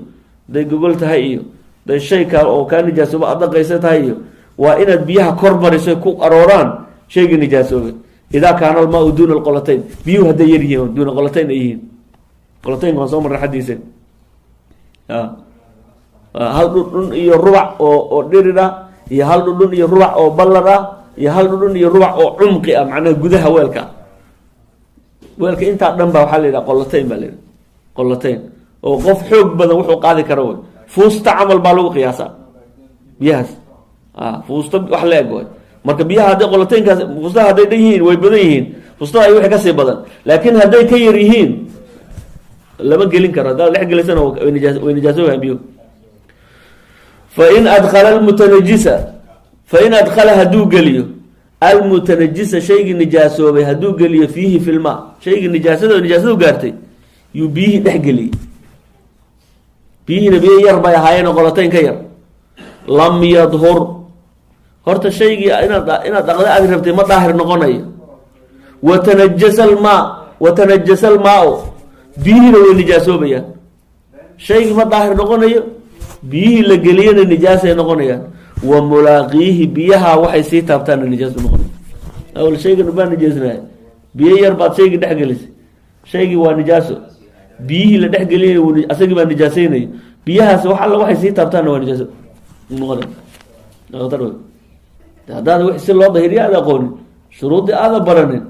haday gogol tahay iyo haday shay kaa oo kaa nijaasoobay aad dhaqaysa tahay iyo, waa inaad biyaha kor mariso, ku arooraan shaygii nijaasoobay. Idaa kaana almaau duuna alqolatayn, biyuhu hadday yar yihiin, duuna qolatayn ay yihiin. Qolataynka waan soo marray xaddiise. Hal dhudhun iyo rubac oo dhirir ah, iyo hal dhudhun iyo rubac oo ballar ah, iyo hal dhudhun iyo rubac oo cumqi ah, macnaha gudaha weelka. Weelka intaa dhan baa waxaa la yidhaha qolatayn baa la yidhaha, qolatayn oo qof xoog badan wuxuu qaadi karo wey. Fuusta camal baa lagu qiyaasaa biyahaas, fuusta wax la eg way. Marka biyaha hadday qoloteynkaas fustaha hadday dhan yihiin, way badan yihiin fustaha iyo wixii kasii badan, laakiin hadday ka yar yihiin lama gelin karo. Haddaad dhex gelisana way nijaasoobaan biyuhu. Fain adkhala almutanajisa, fain adkhala hadduu geliyo, almutanajisa shaygii nijaasoobay hadduu geliyo, fiihi fi lmaa, shaygii nijaasada nijaasadu gaartay yuu biyihii dhex geliyey, biyihiina biyo yar bay ahaayeen oo qoloteyn ka yar, lam yadhur. Horta shaygii inaad dhaqda aad rabtay ma daahir noqonayo. Watanajasa almaa, watanajasa almaau, biyihiina way nijaasoobayaan. Shaygii ma daahir noqonayo, biyihii la geliyana nijaasay noqonayaan. Wa mulaaqiihi, biyaha waxay sii taabtaanna nijaas u noqonaya. Awal shaygan baa nijaasnaya, biyo yar baad shaygii dhex gelisay, shaygii waa nijaaso, biyihii la dhex gelinay asagii baa nijaaseynayo, biyahaas wax alla waxay sii taabtaanna waa nijaaso noqonay. Khatar wey haddaad w si loo dahiriya aad aqoonin, shuruuddii aada baranin,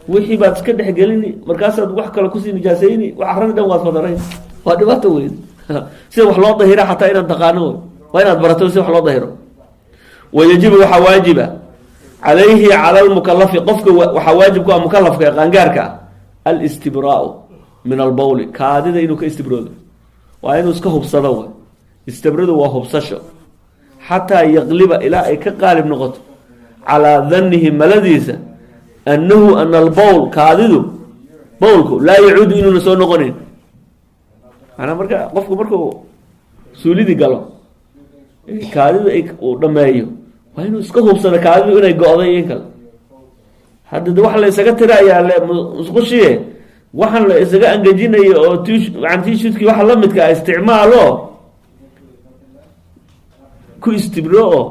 wixii baad iska dhexgelini, markaasaad wax kale kusii nijaaseyni, wax arradi dhan waad fadarayn, waa dhibaato weyn. Sida wax loo dahira xataa inaad taqaano wey, waa inaad barato si wax loo dahiro. Wayajibu waxaa waajiba calayhi, cala lmukalafi, qofka waxaa waajib ku ah mukalafka ee qaangaarka ah, alistibraau min albawli, kaadida inuu ka istibroodo, waa inuu iska hubsado. Way istibradu waa hubsasho. Xataa yaqliba, ilaa ay ka qaalib noqoto, calaa dhannihi, maladiisa, annahu ana albowl, kaadidu, bowlku, laa yacuudu, inuuna soo noqonayn. Manaa marka qofku markuu suulidii galo, kaadida uu dhameeyo, waa inuu iska hubsado kaadidu inay go-day in kale. Hadda de wax la isaga tirayaa le musqushiye, waxaan la isaga angejinayo oo tishudkii waxa lamidka ah isticmaalo, ku istibro oo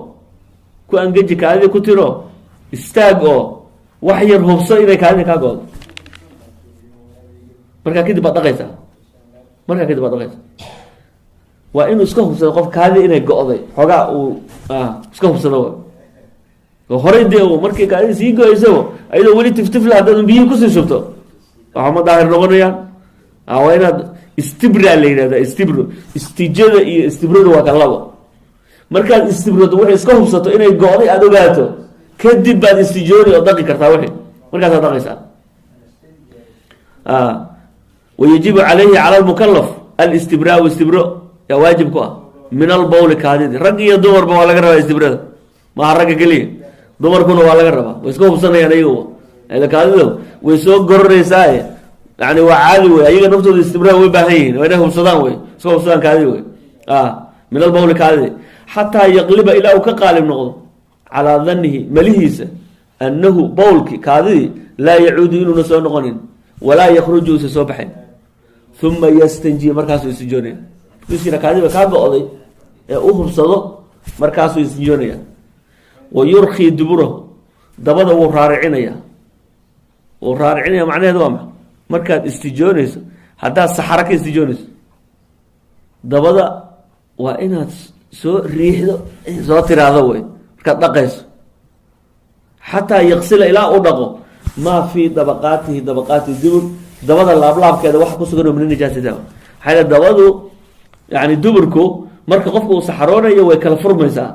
ku angeji, kaadida ku tiro, istaag oo wax yar hubso inay kaadida kaa go-do. Markaa kadib baad dhaqaysaa, markaa kadib baad dhaqaysaa. Waa inuu iska hubsado qof kaadida inay go-day, xoogaa uu iska hubsado. Oo horay dee u markii kaadida sii go-aysabo, ayadoo weli tiftifle, haddaad biyihii kusii shubto, waxaa ma daahir noqonayaan. Waa inaad istibra la yidhahda, istibro. Istijada iyo istibradu waa kan labo. Markaad istibrato, waxay iska hubsato inay go-day, aada ogaato, kadib baad istijooni oo dhaqi kartaa wixii, markaasaad dhaqaysaa. Wayajibu calayhi, cala lmukalaf, alistibraau, istibro yaa waajib ku ah, min albawli, kaadidi. Rag iyo dumarba waa laga rabaa istibrada, maaha ragga keliya, dumarkuna waa laga rabaa. Way iska hubsanayaan ayagu, kaadido way soo gororeysaa, yani waa caadi wey. Ayaga naftooda istibraa way baahan yihiin, waa inay hubsadaan wey, iska hubsadaan kaadidi wey, min albawli, kaadidi. Xataa yaqliba, ilaa uu ka qaalib noqdo, calaa dhannihi, malihiisa, annahu bowlki, kaadidii, laa yacuudu, inuuna soo noqonin, walaa yakruju, usa soo baxayn. Uma yastanji, markaasuu istinjoonaya. Markuusira kaadiba kaa go-day ee u hubsado, markaasuu istinjoonaya. Wa yurkii duburahu, dabada wuu raaricinaya. Wuu raaricinaya macnaheedu waa maxa? Markaad istijoonayso, haddaad saxaro ka istijoonayso, dabada waa inaad soo riixdo, soo tiraahdo wey markaad dhaqayso. Xataa yaqsila, ilaa uu dhaqo, maa fii dabaqaatihi, dabaqaati dubur, dabada laablaabkeeda waxa kusugan oo min nijaasata. Maxaa yele dabadu, yani duburku, marka qofka uu saxaroonayo way kala furmaysaa,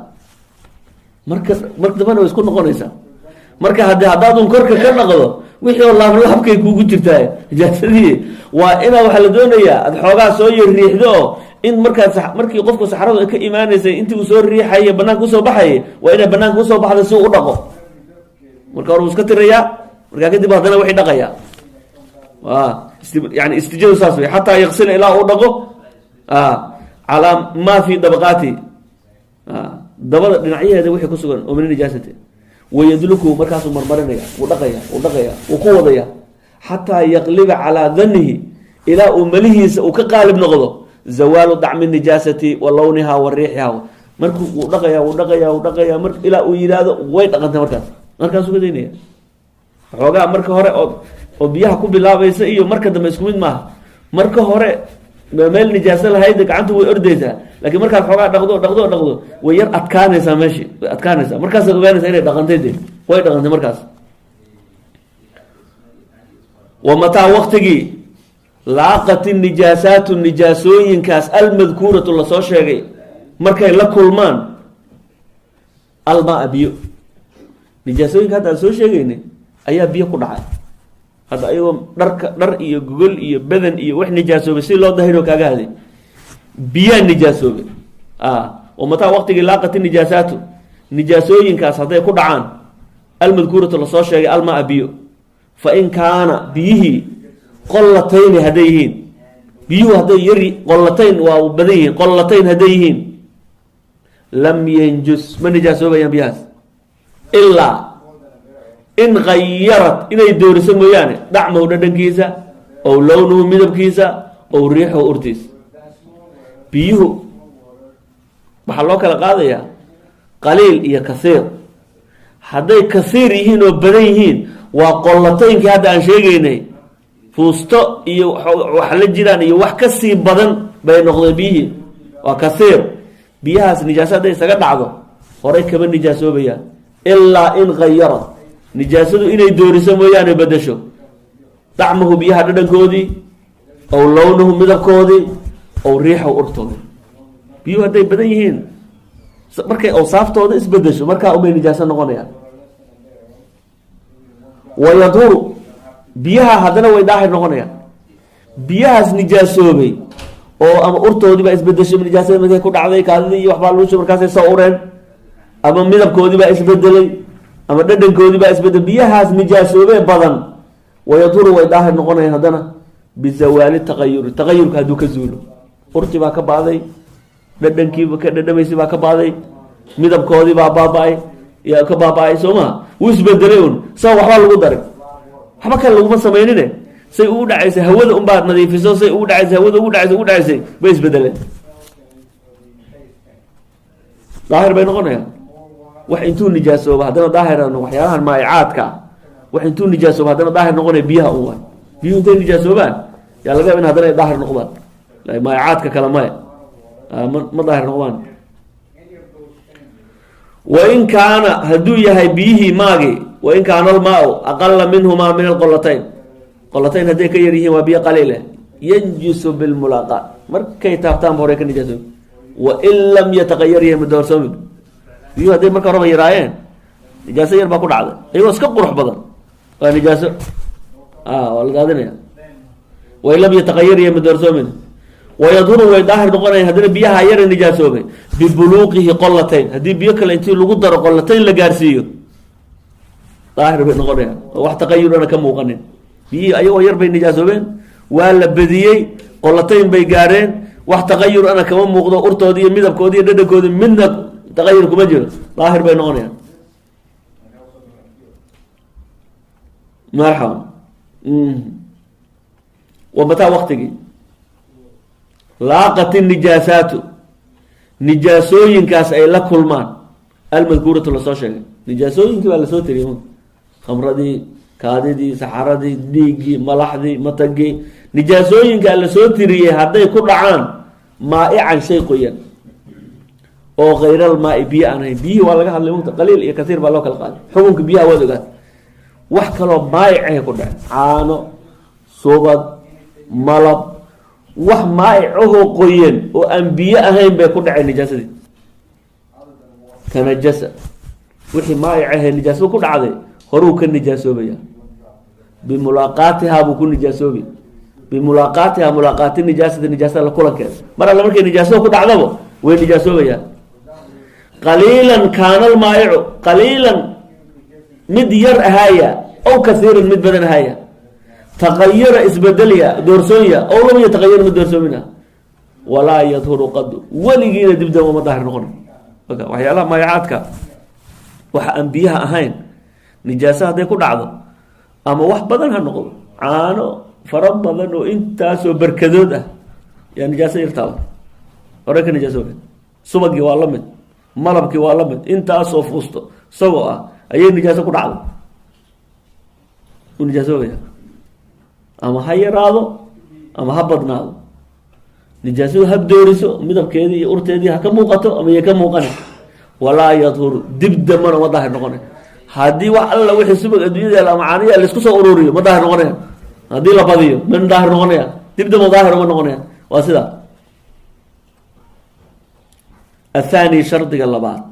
marka dambana way isku noqonaysaa. Marka haddaad un korka ka dhaqdo, wixii oo laablaabkay kugu jirtaa nijaasadii. Waa inaa waxaa la doonayaa aad xoogaa soo yar riixdo, oo in markaad markii qofku saxradu ka imaanaysay, intii uu soo riixaye banaanka usoo baxayay, waa inay banaanka usoo baxdo si uu u dhaqo. Marka hore uu iska tirayaa, markaa kadib haddana wixii dhaqayaa. Yani istijadu saas wey. Xataa yaqsila, ilaa uu dhaqo, calaa maa fi dabaqaati, dabada dhinacyaheeda wixii kusugan oo min nijaasati. Wayadluku, markaasuu marmarinaya, wuu dhaqaya, wuu dhaqaya, wuu ku wadaya, xataa yaqliba calaa danihi, ilaa uu malihiisa uu ka qaalib noqdo, zawaalu dacmi nijaasati wa lowniha wa riixiha. Markuu wuu dhaqaya, wuu dhaqaya, wuu dhaqaya, ilaa uu yidhaahdo way dhaqantay, markaasuu ka daynaya. Xoogaa marka hore oo biyaha ku bilaabaysa iyo marka dambe isku mid maaha. Marka hore meel nijaaso lahayd gacantu way ordaysaa, laakiin markaad xoogaa dhaqdo, dhaqdo, dhaqdo, way yar adkaanaysaa meeshii, way adkaanaysaa. Markaasaad ogaanaysaa inay dhaqantay. De way dhaqantay markaas. Wa mataa, waqtigii, laaqat nijaasaatu, nijaasooyinkaas almadkuuratu, lasoo sheegay, markay la kulmaan, almaa, biyo. Nijaasooyinka hadda aan soo sheegaynay ayaa biyo ku dhacay. Hadda ayagoo dharka, dhar iyo gogol iyo badan iyo wax nijaasoobay si loo dahiro kaaga haday, biyaa nijaasoobay. O mataa waqtigii laaqati nijaasaatu, nijaasooyinkaas hadday ku dhacaan, almadkuuratu lasoo sheegay, almaa biyo, fa in kaana biyihii qollatayni hadday yihiin, biyuhu hadday yari, qollatayn waa badan yihiin, qollatayn hadday yihiin, lam yanjus, ma nijaasoobayaan biyahaas, ilaa in kayarat, inay dooriso mooyaane, dacmahu dhadhankiisa, ow lownuhu midabkiisa, ow riixuhu urtiisa. Biyuhu waxaa loo kala qaadayaa qaliil iyo kasiir. Hadday kasiir yihiin oo badan yihiin, waa qollataynkii hadda aan sheegaynay, fuusto iyo wax la jiraan iyo wax ka sii badan bay noqdeen biyihii, waa kasiir. Biyahaas nijaaso hadday isaga dhacdo, horay kama nijaasoobayaan, ilaa in kayarat, nijaasadu inay dooriso mooyaane, bedesho, dacmahu biyaha dhadhankoodii, ow lownuhu midabkoodii, ow riixahu urtoodii. Biyuhu hadday badan yihiin, markay awsaaftooda isbedesho, markaa unbay nijaaso noqonayaan. Wayadhuru, biyaha haddana way daahir noqonayaan. Biyahaas nijaasoobay oo ama urtoodii baa isbedeshay nijaasada markay ku dhacday, kaadidii iyo waxbaa lagu shubay, markaasay soo ureen, ama midabkoodii baa isbedelay, ama dhadhankoodii baa isbedelay, biyahaas nijaasoobee badan, wayadhuru way daahir noqonayaan haddana bizawaali taqayuri, taqayurka hadduu ka zuulo. Urti baa ka ba'day, dhadhankiiba ka dhadhamaysay baa ka ba'day, midabkoodii baa baaba-ay, yaa ka baaba-ay, soo maha? Wuu isbedelay un, saa waxbaa lagu daray, waxba kale laguma samaynine, say ugu dhacaysay hawada unbaad nadiifiso, say ugu dhacaysay hawada, ugu dhacaysay, ugu dhacaysay, bay isbedeleen, daahir bay noqonayaan. Wax intuu nijaasooba haddana daahir, waxyaalahan maa'icaadka ah, wax intuu nijaasooba haddana daahir noqonaya biyaha un waay. Biyuhu intay nijaasoobaan yaa laga yaba in haddana ay daahir noqdaan. Maa'icaadka kale maya, ma daahir noqdaan. Wain kaana, hadduu yahay biyihii maagi, wain kaana almaau aqala minhumaa, min alqolatayn, qolatayn hadday ka yar yihiin, waa biyo qaliil eh, yanjusu bilmulaaqaat, markay taabtaan ba hore ka nijaasoobi, wain lam yataqayar yahay madoorsoomin. Biyuhu hadday marka horeba yaraayeen, nijaaso yar baa ku dhacday, iyagoo iska qurux badan, waa nijaaso, waa la daadinaya. Wain lam yataqayar yahay madoorsoomin, wayadhuru way daahir noqonayan haddana biyaha yara nijaasoobay bibuluuqihi qolatayn. Haddii biyo kale intii lagu daro qolatayn la gaarsiiyo, daahir bay noqonayaan oo wax taqayurana ka muuqanin. Biyihii ayagoo yar bay nijaasoobeen, waa la bediyey, qolatayn bay gaareen, wax taqayur ana kama muuqdo, urtoodi iyo midabkoodi iyo dhadhankoodi midna taqayur kuma jiro, daahir bay noqonayaan. Marxaba. Wa mataa waktigii laaqat nijaasaatu, nijaasooyinkaas ay la kulmaan, almadkuuratu lasoo sheegay, nijaasooyinkii baa lasoo tiriyay, khamradii, kaadidii, saxaradii, dhiiggii, malaxdii, matagii, nijaasooyinkaa lasoo tiriyey hadday ku dhacaan maa'ican shay qoyan oo khayral maai biyo aan ahayn. Biyihii waa laga hadlay mugta, qaliil iyo kasiir baa loo kala qaaday xukunka biyaha, waad ogaat. Wax kaloo maayic ahay ku dhacen, caano, subag, malab, wax maayicahoo qoyan oo aan biyo ahayn bay ku dhaceen nijaasadii. Tanajasa, wixii maayic ahee nijaasada ku dhacday horuu ka nijaasoobaya, bimulaaqaatihaa buu ku nijaasoobi, bimulaaqaatihaa, mulaaqaati nijaasati, nijaasada la kulankeeda. Mar alle markay nijaasada ku dhacdaba way nijaasoobayaan. Qaliilan kaana almaayicu, qaliilan mid yar ahaaya, aw kasiiran mid badan ahaaya, taqayara isbedelya, doorsoonya, ow lam yataqayar ma doorsoomina, walaa yadhuru qadu, weligiina dibdama ma daahir noqon. Waxyaalaha maayacaadka, waxa aan biyaha ahayn, nijaaso hadday ku dhacdo, ama wax badan ha noqdo, caano fara badan oo intaasoo barkadood ah yaa nijaaso yartaaba hore ka nijaasoobe. Subagii waa la mid, malabkii waa la mid, intaasoo fuusto isagoo ah ayay nijaaso ku dhacdo, uu nijaasoobaya, ama ha yaraado ama ha badnaado. Nijaasadu ha dooriso midabkeedii iyo urteedii, ha ka muuqato ama ya ka muuqani, walaa yadhuru, dib dambana ma daahir noqonay. Haddii wax alla wixii subag adduunyada yaal ama caaniya laisku soo ururiyo, ma daahir noqonaya. Haddii la badiyo, ma daahir noqonaya, dib damba daahir ma noqonaya, waa sidaa. Athani, shardiga labaad.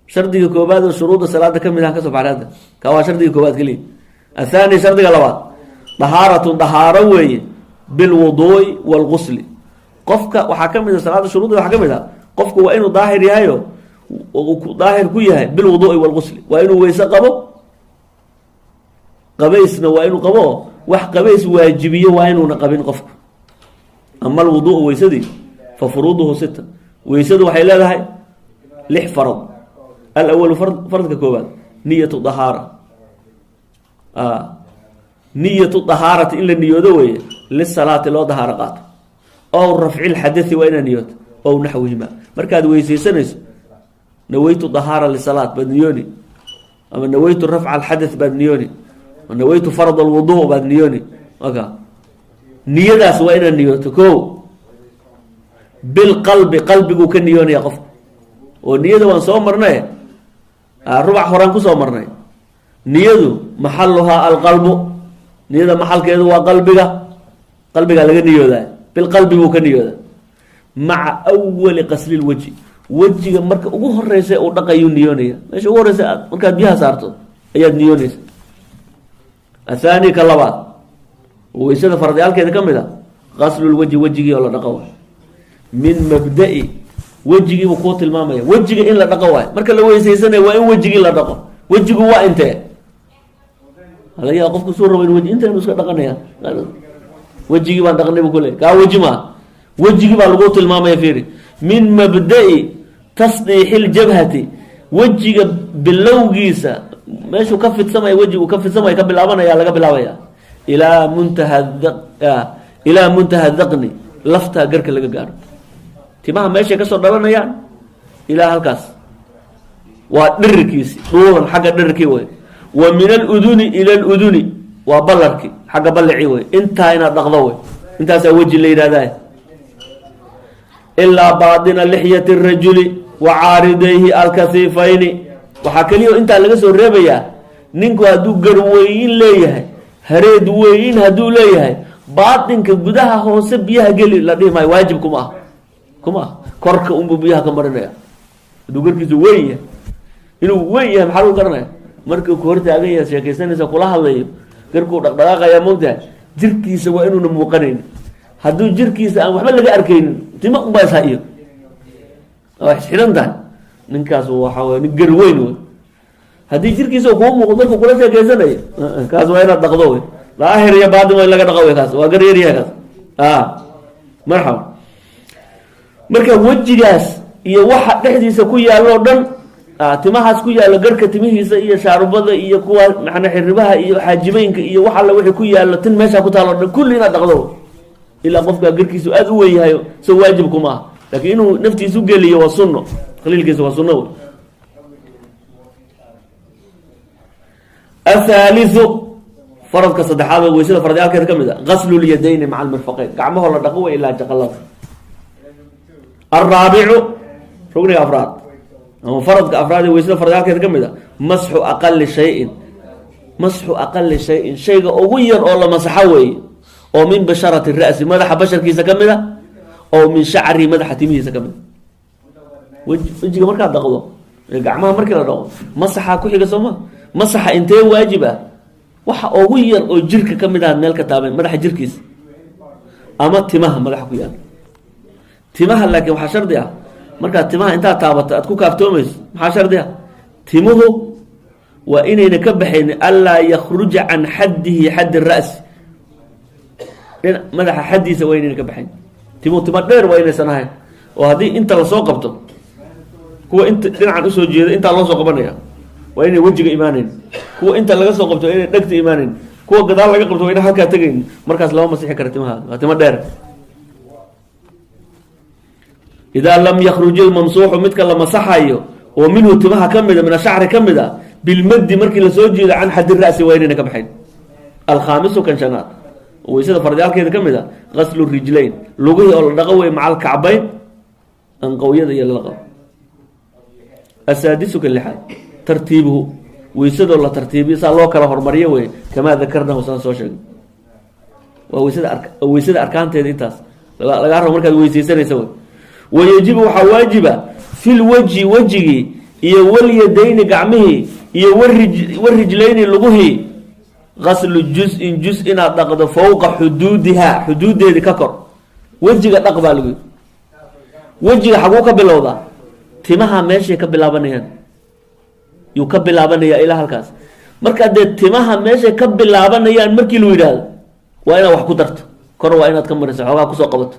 Shardiga koobaad oo shuruudda salaada ka mid ah ka soo baxay hadda, ka waa shardiga koobaad keliya. Athaani, shardiga labaad, dahaaratun, dahaaro weeye, bilwuduui waalgusli. Qofka waxaa ka mid a salaada shuruudda, waxaa ka mid ah qofku waa inuu daahir yahayo, daahir ku yahay bilwuduui waalgusli. Waa inuu weyse qabo, qabaysna waa inuu qabo. Wax qabays waajibiyo waa inuuna qabin qofku. Ama alwuduu, weysadii, fa furuuduhu sita, weysadu waxay leedahay lix farad. Alawalu, faradka koowaad, niyatu dahaara, niyatu dahaarati, in la niyoodo weeye, lisalaati loo dahaaro qaato, ow rafci lxadai, waa inaad niyooto, ow naxwihima. Markaad weysaysanayso, naweytu dahaara lisalaat baad niyooni, ama naweytu rafca alxadath baad niyooni, naweytu farad alwudu baad niyooni. Aka niyadaas waa inaad niyooto. Ko bilqalbi, qalbiguu ka niyoonaya qofku, oo niyada waan soo marnay, rubac horaan kusoo marnay. Niyadu maxaluhaa alqalbu, niyada maxalkeedu waa qalbiga, qalbigaa laga niyoodaa. Bilqalbi buu ka niyoodaa, maca awali qasli lwajhi, wejiga marka ugu horeysa uu dhaqayuu niyoonaya. Meesha ugu horeysa aad markaad biyaha saarto ayaad niyoonaysa. Athaani, ka labaad, weysada faradyaalkeeda ka mid a, qaslulwajhi, wejigii oo la dhaqo waay. Min mabda'i, wejigiibuu kuu tilmaamaya. Wejiga in la dhaqo waayo marka la weysaysanaya, waa in wejigii la dhaqo. Wejigu waa intee? Laga yaaba qofku suu rabo in weji inta inu iska dhaqanaya. Wejigii baan dhaqnay bu kule, kaa weji maa. Wejigii baa lagu tilmaamaya. Fiiri, min mabda'i tasdiixi ljabhati, wejiga bilowgiisa, meeshuu ka fidsamaya, wejigu ka fidsamaya, ka bilaabanaya, laga bilaabaya, ilaa muntaha daqni, laftaa garka laga gaaro, timaha meeshay kasoo dhalanayaan ilaa halkaas waa dhirirkiisi, dhuuban xagga dhirirkii wey. Wa min aluduni ila aluduni, waa ballarki, xagga ballicii wey. Intaa inaad dhaqdo wey, intaasaa weji la yidhahdaa. Ilaa baatina lixyati rajuli wa caaridayhi alkasiifayni. Waxaa keliya intaa laga soo reebayaa ninku hadduu garweyn leeyahay, hareed weyn hadduu leeyahay, baatinka gudaha hoose biyaha geli la dhihi maayo, waajib kuma ah, kuma ah. Korka unbuu biyaha ka marinaya hadduu garkiisu weyn yahay. Inuu weyn yahay maxaa lagu garanaya? Markuu ku hortaagan yahay, sheekaysanaysa, kula hadlayo, garkuu dhaqdhaqaaqaya, mogtahay, jirkiisa waa inuuna muuqanayn. Hadduu jirkiisa aan waxba laga arkaynin, tima unbaa isha iyo waa isxidhan tahay, ninkaas waxa wey nin gar weyn wey. Haddii jirkiisa kuu muuqdo markuu kula sheekeysanayo, kaas waa inaad dhaqdo wey. Daahir iyo baatin waa in laga dhaqo wey. Kaas waa gar yaryahay kaas. Marxaba. Marka wejigaas iyo waxa dhexdiisa ku yaallo o dhan, timahaas ku yaallo garhka, timihiisa iyo shaarubada iyo kuwa macnaa xiribaha iyo xaajibeynka iyo wax alla wixii ku yaallo, tin meeshaa ku taalo o dhan, kulli inaad dhaqdo. Ilaa qofkaa garkiisu aada u weyn yahay, so waajib kuma ah, laakiin inuu naftiisu geliyo waa sunno, khaliilkiisa waa sunno wey. Athaalithu, faradka saddexaad oo weysada faradyaalkeeda ka mid a, gaslu lyadayni maca almirfaqeyn, gacmahoo la dhaqo way ilaa jaqalada. Alraabicu, rugniga afraad ama faradka afraad ee weysada faradyaalkeeda ka mid a, masxu aqali shayin, masxu aqali shayin, shayga ugu yar oo la masaxo weeye, oo min basharati ra'si, madaxa basharkiisa ka mid a, oo min shacrihi, madaxa timihiisa ka mid a. Wejiga markaad dhaqdo, gacmaha markii la dhaqo, masaxaa ku xiga, sooma? Masaxa intee waajib ah? Waxa ugu yar oo jirka ka mid ahaad meel ka taaban, madaxa jirkiisa ama timaha madaxa ku yaala. Timaha laakiin waxaa shardi ah, markaad timaha intaad taabato aad ku kaaftoomayso, maxaa shardi ah? Timuhu waa inayna ka baxaynin, anlaa yakruja can xaddihi, xaddi ra'si, dhina madaxa xaddiisa waa inayna ka baxayn. Timuhu tima dheer waa inaysan ahayn, oo haddii inta lasoo qabto, kuwa inta dhinacan usoo jeeda intaa loo soo qabanaya waa inay wejiga imaanayn, kuwa inta laga soo qabto waa inay dhegta imaanayn, kuwa gadaal laga qabto waa ina halkaa tegayn. Markaas lama masixi kara timaha, waa timo dheer. Idaa lam yakruj ilmamsuuxu, midka la masaxayo oo minhu timaha ka mida, min ashacri ka mid a, bilmaddi, markii lasoo jeedo, can xaddi ra'si waa inayna ka baxayn. Alkhaamisu, kan shanaad, weysada fardyaalkeeda ka mid a, gaslu rijlayn, lugihii oo la dhaqo wey, maca alkacbayn, anqowyada iyo lala qabo. Asaadisu, kan lixaad, tartiibuhu, weysadoo la tartiibiyo, saa loo kala hormariyo wey, kamaa dakarnahu, saan soo sheegay. Waa weysada weysada arkaanteeda intaas lagaa rabo markaad weysaysanaysa wey. Wayajibu, waxaa waajiba, fi lwajhi, wejigii. iyo walyadayni gacmihii iyo warijlayni luguhii, gaslu juz-in juz inaad dhaqdo, fowqa xuduudihaa, xuduudeedii ka kor. Wejiga dhaq baa lagu yidhi. Wejiga xaguu ka bilowdaa? Timaha meeshay ka bilaabanayaan yuu ka bilaabanayaa ilaa halkaas. Markaa dee timaha meeshay ka bilaabanayaan markii lu yidhaahdo, waa inaad wax ku darto kor, waa inaad ka mariso, xoogaa kusoo qabato.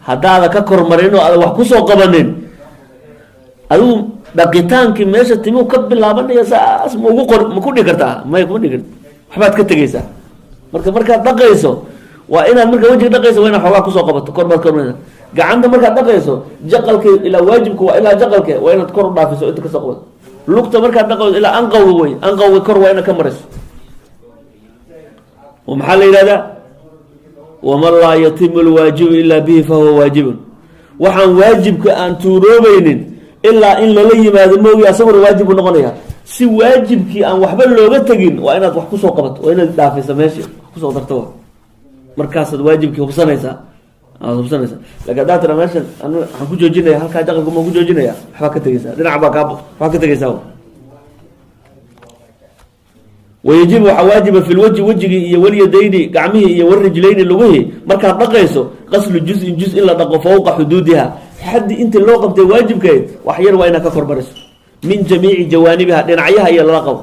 Haddaada ka kormarin oo aada wax kusoo qabanin, adigu dhaqitaankii meesha timuhu ka bilaabanaya saas ma ugu qor, ma ku dhigi kartaa? May, kuma dhigi karti, waxbaad ka tegeysaa. Marka markaad dhaqayso, waa inaad, markaa wejiga dhaqayso, waa inaad xoogaa kusoo qabato, kor baad kormaraysa. Gacanta markaad dhaqayso, jaqalka ilaa waajibka waa ilaa jaqalke, waa inaad kor u dhaafiso, inta kasoo qabato. Lugta markaad dhaqayso, ilaa anqawga wey, anqawga kor waa inaad ka mariso. Oo maxaa la yidhahdaa? Waman laa yatimu lwaajibu ilaa bihi fahuwa waajibun. Waxaan waajibka aan tuuroobaynin ilaa in lala yimaado moogi, asaguna waajib buu noqonaya. Si waajibkii aan waxba looga tegin, waa inaad wax kusoo qabato, waa inaad dhaafaysa meesha, wax kusoo darto. Markaasaad waajibkii hubsanaysaa, aad hubsanaysaa. Lakin haddaad tira meeshan an waxaan ku joojinaya halkaa jaqalka maan ku joojinaya, waxbaa ka tegeysaa, dhinac baa kaa, waxbaa ka tegeysaa. Wayajibu waxaa waajiba fi lwajhi, wejigii, iyo walyadayni, gacmihii, iyo warijlayni, lugihii, markaad dhaqayso, qaslu juz-in juz in la dhaqo, fowqa xuduudiha, xaddi intii loo qabtay waajibkeed wax yar waa inaad ka kormariso, min jamiici jawaanibiha, dhinacyaha iyo lala qabo.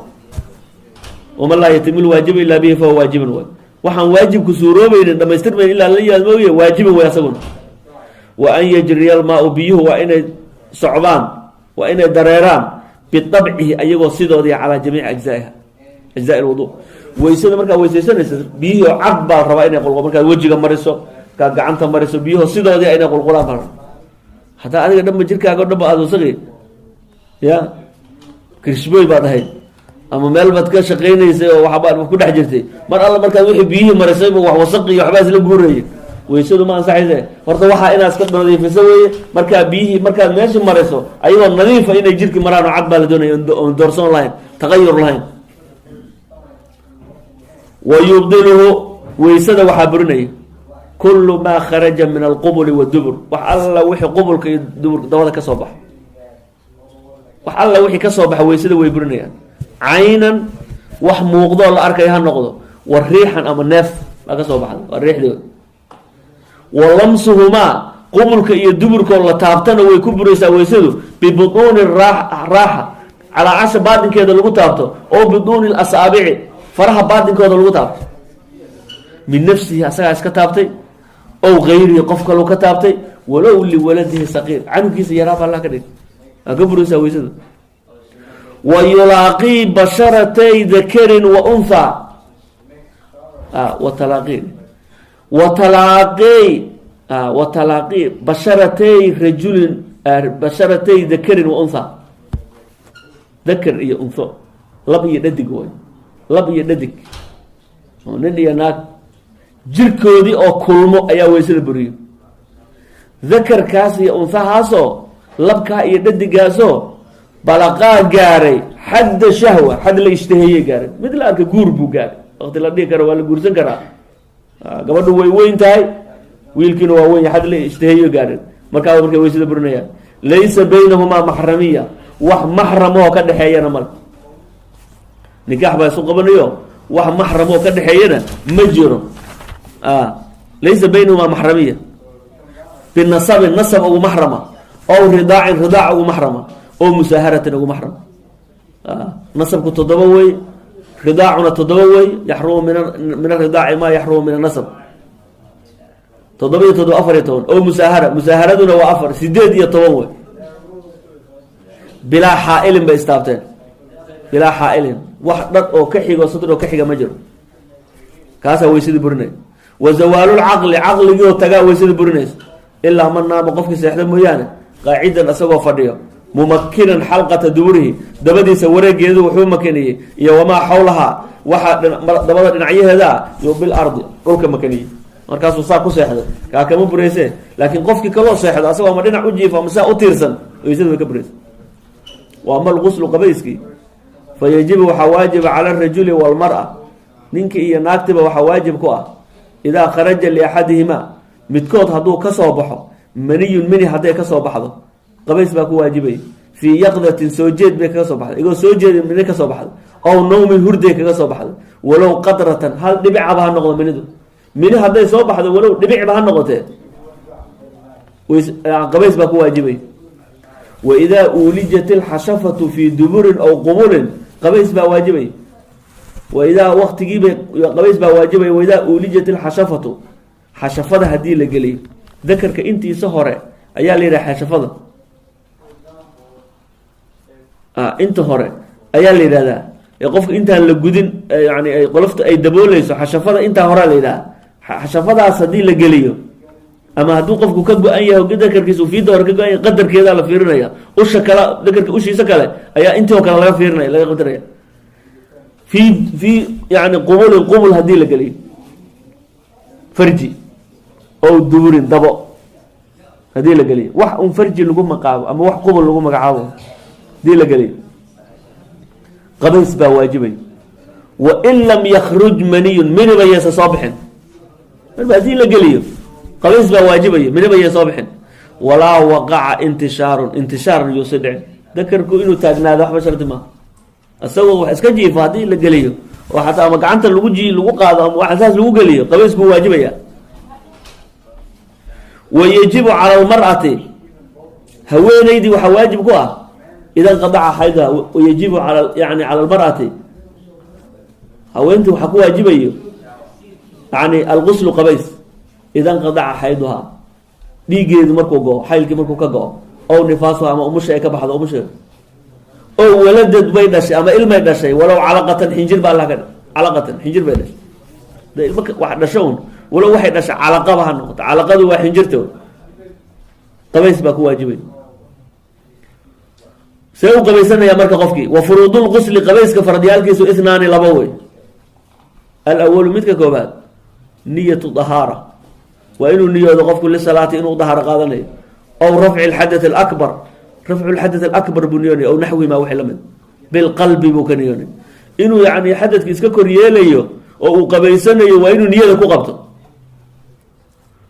Waman laa yatimu lwaajibu ilaa bihi fahuwa waajibun waay. Waxaan waajibku suuroobaynin, dhamaystirmayn ilaa la yimaad mooye, waajibin way asaguna. Wa an yajriya almaau, biyuhu waa inay socdaan, waa inay dareeraan, biabcihi, ayagoo sidoodii, calaa jamiici ajzaiha, ajzaa lwudu. Weysada markaad weysaysanaysa, biyihii oo cad baa la rabaa inay qulqul. Markaad wejiga mariso, markaad gacanta mariso, biyuhu sidoodii inay qulqulaan baa la rabaa. Haddaa adiga dhanba jirkaaga o dhanba aada wasaqi ya kirshboy baad ahayd, ama meel baad ka shaqaynaysay oo waxbaad ku dhex jirtay, mar alla markaad wixii biyihii marisayba wax wasaqi iyo waxbaa isla guurayay, weysadu ma ansaxayse. Horta waxaa inaad iska nadiifiso weeye. Markaa biyihii markaad meesha mariso, ayagoo nadiifa inay jirki maraan oo cad baa la doonaya, oon doorsoon lahayn, tagayur lahayn. Wa yubdiluhu, weysada waxaa burinaya, kullu maa kharaja min alqubuli wadubur, wax alla wixii qubulka iyo duburka, dabada ka soo baxa, wax alla wixii ka soo baxa weysada way burinayaan. Caynan, wax muuqdoo la arkaya ha noqdo, wa riixan, ama neef baa ka soo baxda, waa riixdooda. Wa lamsuhumaa, qubulka iyo duburkoo la taabtana way ku buraysaa weysadu, bibutuuni raaxa, calaacasha baatinkeeda lagu taabto, oo butuuni lasaabici, faraha baatinkooda lagu taabto, min nafsihi, asagaa iska taabtay, ow gayrihi, qof kaluu ka taabtay, walow liwaladihi saqiir, canugiisa yaraa baa allah ka dhig, waa ka buraysaa weysadu. Wa yulaaqii basharatay dakarin wa unthaa, wa talaaqi wa talaaqi wa talaaqi basharatay rajulin, basharatay dakarin wa unthaa, dakar iyo untho, lab iyo dhadig way, lab iyo dhadig oo nin iyo naag jirkoodii oo kulmo ayaa weysada buriyo. Dakarkaas iyo unhahaasoo, labkaa iyo dhadigaasoo, balaqaa gaaray xadda shahwa, xad la ishtaheeye gaaray. Mid la arka guur buu gaaray, waqti la dhihi karo waa la guursan karaa, gabadhu way weyn tahay, wiilkiina waa weyn, xad la ishtaheeyo gaarin, markaaba markay weysada burinayaan. Laysa baynahumaa maxramiya, wax maxramoo ka dhexeeyana male. Nikaax baa isu qabanayo, wax maxramoo ka dhexeeyana ma jiro. Laysa baynahumaa maxramiya binasabin, nasab ugu maxrama, ow ridaacin, ridaac ugu maxrama, oo musaaharatin ugu maxrama. Nasabku toddoba wey, ridaacuna toddoba wey. Yaxrumu min aridaaci maa yaxrumu min anasab. Toddoba iyo toddoba, 14. Oo musaahara, musaaharaduna waa afar, 18 wey. Bilaa xaa-ilin bay istaabteen, bilaa xaa-ilin, wax dhan oo ka xigo, sadr oo ka xiga ma jiro. Kaasaa weysadii burinaya. Wa zawaalulcaqli, caqligii oo tagaa weysada burinaysa, ilaa man naama, qofkii seexda mooyaane, qaacidan, isagoo fadhiyo, mumakinan xalqata duburihi, dabadiisa wareegeedu wuxuu makaniyey, iyo wamaa xawlahaa, waxaa dabada dhinacyaheeda ah, yo bilardi, dhulka makaniyey, markaasuu saa ku seexday, kaa kama burayse. Laakiin qofkii kaloo seexdo, asagoo ama dhinac u jiifo ama saa u tiirsan, weysada way ka buraysa. Wa ama alquslu, qabayskii, fa yajibu, waxaa waajiba, cala arajuli walmara, ninkii iyo naagtiba waxaa waajib ku ah, idaa kharaja liaxadihima, midkood hadduu kasoo baxo, maniyun, mini hadday kasoo baxdo, qabays baa ku waajibaya. Fii yaqdatin, soo jeed bay kaga soo baxday, igoo soo jeeda mini ka soo baxday, ow nawmin, hurday kaga soo baxday, walow qadratan, hal dhibicaba ha noqdo. Minidu mini hadday soo baxdo, walow dhibicba ha noqotee, qabays baa ku waajibay. Waidaa uulijat ilxashafatu fii duburin aw qubulin, qabays baa waajibay. Waidaa waqtigiibay qabays baa waajibay. Waidaa uulijat ilxashafatu, xashafada haddii la geliyo, dakarka intiisa hore ayaa la yidhaha xashafada, inta hore ayaa la yidhahdaa ee qofka intaan la gudin, yani ay qolofta ay dabooleyso, xashafada intaa horea la yidhaha. Xashafadaas haddii la geliyo ama hadduu qofku ka go-an yahay, dakarkiisa fiida hore ka go-an yahay, qadarkeedaa la fiirinaya. Usha kale, dakarka ushiisa kale ayaa intii oo kale laga fiirinaya, laga qadaraya. Fii yani qubulin, qubul haddii la geliyo, farji, ow duburin, dabo haddii la geliyo, wax un farji lagu magacaabo ama wax qubul lagu magacaabo hadii la geliyo, qabays baa waajibay. Wain lam yakruj maniyun, miniba yeesa soo bixin. Marba haddii la geliyo, qabays baa waajibaya, miniba yee soo bixin. Walaa waqaca intishaarun, intishaarna yuusa dhicin. Dakarku inuu taagnaado waxba shardi maaha. Isagoo wax iska jiifo haddii la geliyo, oo xataa ama gacanta lagu ji lagu qaado ama wax saas lagu geliyo, qabaysku waajibaya. Wa yajibu cala almar'ati, haweeneydii waxaa waajib ku ah, ida inqadaca xayduha. Wayajibu ala yani cala almar'ati, haweentii waxaa ku waajibayo yani alguslu, qabays, ida inqadaca xayduhaa, dhiiggeedu markuu go-o, xaylkii markuu ka go-o, ow nifaasuha, ama umusha ay ka baxdo umusha, oo waladad bay dhashay ama ilmay dhashay, walow calaqatan, xinjir ba allah ka, calaqatan, xinjir bay dhashay. De ilma wax dhasho un, walow waxay dhashay calaqaba ha noqoto, calaqadu waa xinjirta, qabays baa ku waajibay. See u qabaysanaya marka qofkii? Wa furuudulgusli, qabayska faradyaalkiisu, ithnaani, laba wey. Alawalu, midka koobaad, niyatu dahaara, waa inuu niyoodo qofku, lisalaati, inuu dahaaro qaadanayo, aw rafci lxadath alakbar, rafcu lxadath alakbar buu niyoonaya, aw naxwimaa, wixii lamid, bilqalbi buu ka niyoonay. Inuu yani xadadka iska kor yeelayo oo uu qabaysanayo waa inuu niyada ku qabto.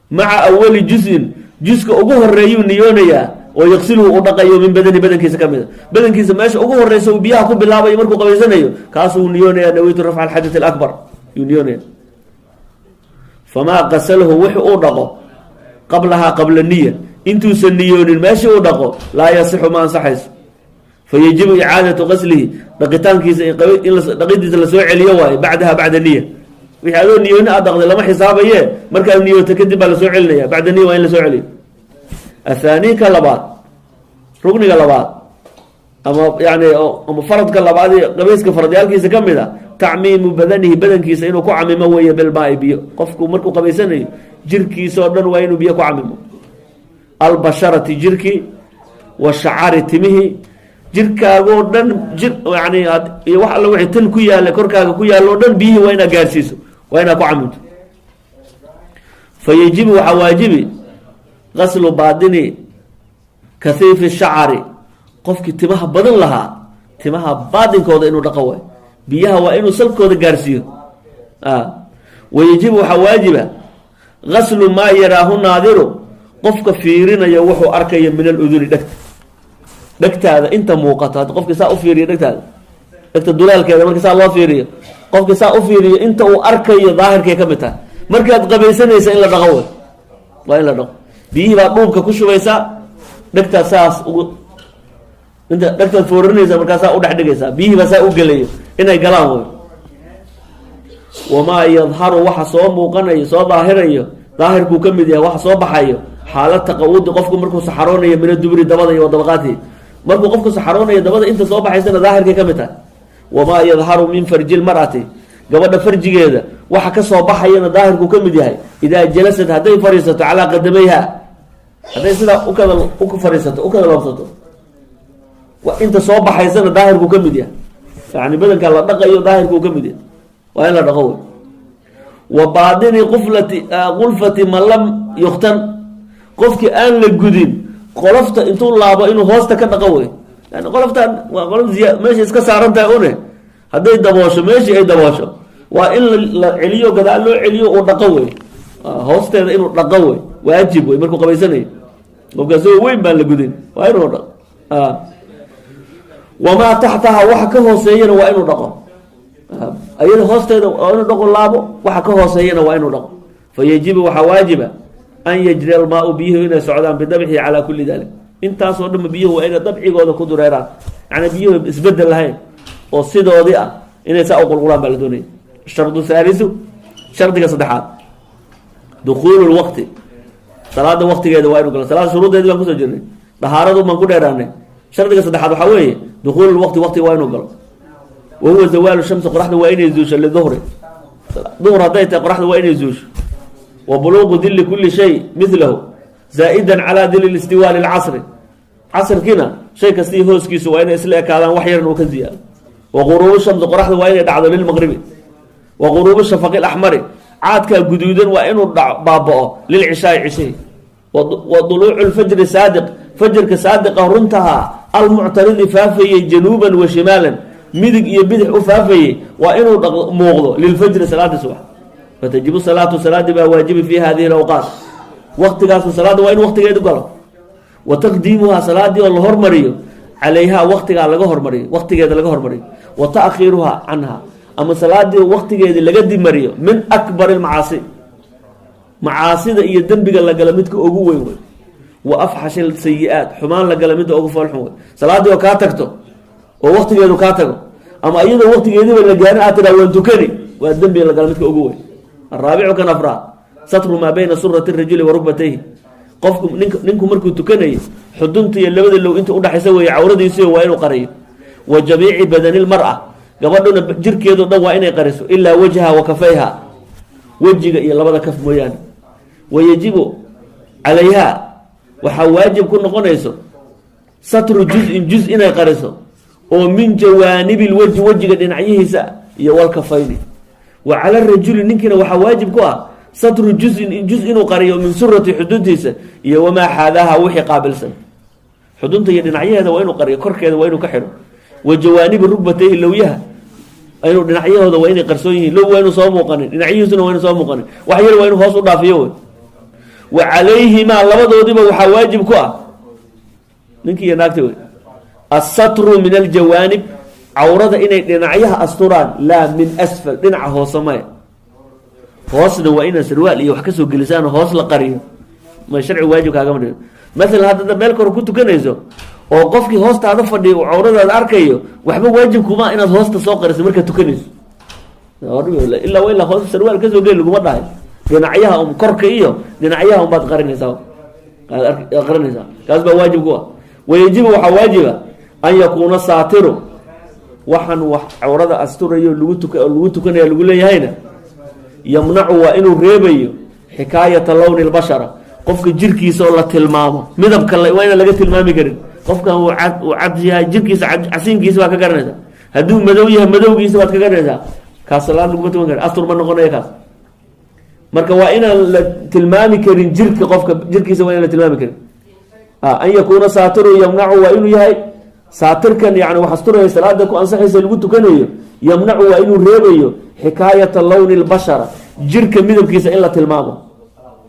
Maca awali juzin, juska ugu horeeyuu niyoonayaa, oo yaqsiluhu, u dhaqayo, min badani, badankiisa ka mida. Badankiisa meesha ugu horeysa uu biyaha ku bilaabayo markuu qabaysanayo, kaasuu niyoonaya. Naweytu rafca alxadath alakbar yuu niyoonaya. Famaa qasalahu, wixi uu dhaqo, qablahaa, qabla niya, intuusan niyoonin meeshii uu dhaqo, laa yasixu, ma ansaxayso. Fayajibu icaadatu qaslihi, dhaqitaankiisa in dhaqidiisa lasoo celiyo waayo, bacdaha, bacda niya. Wixii adoo niyooni aad dhaqday lama xisaabaye, markaad niyooto kadib baa lasoo celinaya. Bacda niya waa in lasoo celiyo. Athaani, ka labaad, rugniga labaad ama yani ama faradka labaad ee qabayska faradyaalkiisa ka mid a, tacmiimu badanihi, badankiisa inuu ku camimo weeye, bilmaai, biyo. Qofku markuu qabaysanayo, jirkiisa oo dhan waa inuu biyo ku camimo. Albasharati, jirkii, wa shacari, timihii, jirkaagoo dhan, jir yani iyo wax alla wixii tan ku yaalla, korkaaga ku yaalla o dhan, biyihii waa inaad gaarsiiso, waa inaad ku camimto. Fa yajibu, waxaa waajibi, qaslu baadini kahiifi shacari, qofkii timaha badan lahaa timaha baadinkooda inuu dhaqo waay, biyaha waa inuu salkooda gaarsiiyo. Wayajibu, waxaa waajiba, gaslu maa yaraahu naadiru, qofka fiirinayo wuxuu arkaya, min aluduni, dhegta. Dhegtaada inta muuqato, hadda qofki saa u fiiriyo dhegtaada, dhegta dulaalkeeda marka saa loo fiiriyo, qofki saa u fiiriyo inta uu arkayo daahirkay ka mid tahay. Markaad qabaysanaysa in la dhaqo way, waa in la dhaqo. Biyihii baa dhuubka ku shubaysaa, dhegtaad saas ugu inta dhegtaad foorinaysa, markaasaa udhex dhigaysaa, biyihii baa saa u gelayo, inay galaan way. Wamaa yadharu, waxa soo muuqanayo, soo daahirayo, daahirkuu ka mid yahay, waxa soo baxayo, xaala taqawudi, qofku markuu saxaroonayo, min aduburi, dabada iyo wadabaqaatihi, markuu qofku saxaroonayo dabada inta soo baxaysana daahirkay ka mid tahay. Wamaa yadharu min farji lmar'ati, gabadha farjigeeda waxa kasoo baxayana daahirkuu ka mid yahay, idaa jalasad, hadday fadhiisato, calaa qadamayha, hadday sidaa ukada u fadhiisato, ukada loobsato, inta soo baxaysana daahirkuu ka mid yahay. Yani badanka la dhaqayo daahirkuu ka mid yahay, waa in la dhaqo wey. Wa baadini quflati qulfati man lam yuktan, qofkii aan la gudin qolofta intuu laabo inuu hoosta ka dhaqo wey. Yani qoloftan waa qolof ziya meesha iska saaran tahay une, hadday daboosho meeshii ay daboosho, waa in la celiyo, gadaal loo celiyo, uu dhaqo wey. Hoosteeda inuu dhaqo wey, waajib wey markuu qabaysanayo. Qofkaasoo weyn baan la gudin waa inuu dhaqo. Wamaa taxtaha, waxa ka hooseeyana waa inuu dhaqo. Ayada hoosteeda waa inuu dhaqo, laabo. Waxa ka hooseeyana waa inuu dhaqo. Fayajibu, waxaa waajiba, an yajriya almaau, biyuhu inay socdaan, bidabxihi calaa kulli dalik, intaasoo dhanba biyuhu waa inay dabcigooda ku dureeraan, yani biyuhu isbedel lahayn oo sidoodii ah inay saa u qulqulaan baa la doonaya. Shardu thaalithu, shardiga saddexaad, dukuulu lwaqti, salaada waqtigeeda waa inu galo. Salaada shuruuddeedi baan kusoo jirnay, dahaaradu baan ku dheeraanay. Shardiga saddexaad waxaa weeye dukuulu lwaqti, waqtiga waa inuu galo. Wa huwa zawaalu shamsi, qoraxda waa inay zuusho, liduhri, duhr hadday tahay qoraxda waa inay zuusho. Wa buluuqu dilli kuli shay milahu zaa'idan calaa dili listiwaa lilcasri, casrkiina shay kastii hooskiisu waa inay isla ekaadaan, wax yaran uu ka ziyaado. Wa quruubu shamsi, qoraxda waa inay dhacdo, lilmaqribi. Wa quruubu shafaqi laxmari, caadkaa guduudan waa inuu baaba'o, lilcishaai, cishihi. Wa duluucu lfajri saadiq, fajrka saadiqa runtaha, almuctaridi faafayey, januuban wa shimaalan, midig iyo bidix u faafayey, waa inuu muuqdo, lilfajri, salaadi subax. Fatajibu salaatu, salaadii baa waajibi, fi hadihi alawqaat, waqtigaasu salaadda waa inu waqtigeedu galo. Wa taqdiimuhaa, salaadii oo la hormariyo, calayhaa, waqtigaa laga hormariyo, waqtigeeda laga hormariyo, wa ta'khiiruhaa canha, ama salaadii waqtigeedii laga dibmariyo, min akbar almacaasi, macaasida iyo dembiga la gala midka ugu weyn wey, wa afxash sayi-aat, xumaan la gala midda ugu foolxun wey. Salaadii oo kaa tagto oo waqtigeedu kaa tago, ama iyadoo waqtigeediiba la gaarin aad tiraa waan tukani, waa dembiga la gala midka ugu weyn. Araabicu, kan afraad, satru maa bayna surati rajuli wa rukbatayhi. Qofku ninku markuu tukanayo, xudunta iyo labada low inta udhaxaysa weeye cawradiisiyo, waa inuu qariyo. Wa jamiici badani lmara, gabadhuna jirkeedo dhan waa inay qariso, ilaa wajha wa kafayha, wejiga iyo labada kaf mooyaane. Wayajibu calayha, waxaa waajib ku noqonayso, satru juz-in, juz inay qariso oo min jawaanibi lwajhi, wejiga dhinacyihiisa iyo walkafayni. Wa cala rajuli, ninkiina waxaa waajib ku ah, satru juzin, juz inuu qariyo, min surati, xuduntiisa iyo wamaa xaadaaha, wixii qaabilsan. Xudunta iyo dhinacyaheeda waa inuu qariyo, korkeeda waa inuu ka xidho. Wa jawaanibi rugbatayhi, lowyaha inuu dhinacyahooda waa inay qarsoon yihiin, low waa inuu soo muuqanin, dhinacyihiisuna waa inu soo muuqanin, wax yar waa inuu hoos u dhaafiyo wey. Wa calayhimaa, labadoodiba waxaa waajib ku ah, ninkii iyo naagti wey, asatru min aljawaanib, cawrada inay dhinacyaha asturaan, laa min asfal, dhinaca hoose maya. Hoosna waa inaad sarwaal iyo wax kasoo gelisaan, hoos la qariyo ma sharci waajib kaagama dhigo. Maalan hadda meel kore ku tukanayso oo qofkii hoostaada fadhiyo uu cawradaada arkayo, waxba waajib kuma inaad hoosta soo qariso markaad tukanayso. Ilaa ilaa hoos sarwaal kasoo geli laguma dhahay. Dhinacyaha um, korka iyo dhinacyaha unbaad qarinaysaa, aad qarinaysaa, kaas baa waajib ku ah. Wayajibu, waxaa waajiba, an yakuuna saatiru, waxaan wax cawrada asturayo lagu tuka lagu tukanaya lagu leeyahayna, yamnacu, waa inuu reebayo, xikaayata lowni lbashara, qofka jirkiisa oo la tilmaamo, midabka waa inaan laga tilmaami karin. Qofkan uu cad, uu cad yahay jirkiisa, casiinkiisa baad ka garanaysaa. Hadduu madow yahay, madowgiisa baad ka garanaysaa. Kaas salaad laguma tukan kara, astur ma noqonayo kaas. Marka waa inaan la tilmaami karin jirka qofka, jirkiisa waa inaan la tilmaami karin. An yakuuna saatiru yamnacu, waa inuu yahay saatirkan, yani wax asturaya salaada ku ansaxaysa lagu tukanayo, yamnacu, waa inuu reebayo, xikaayata lowni lbashara, jirka midabkiisa in la tilmaamo.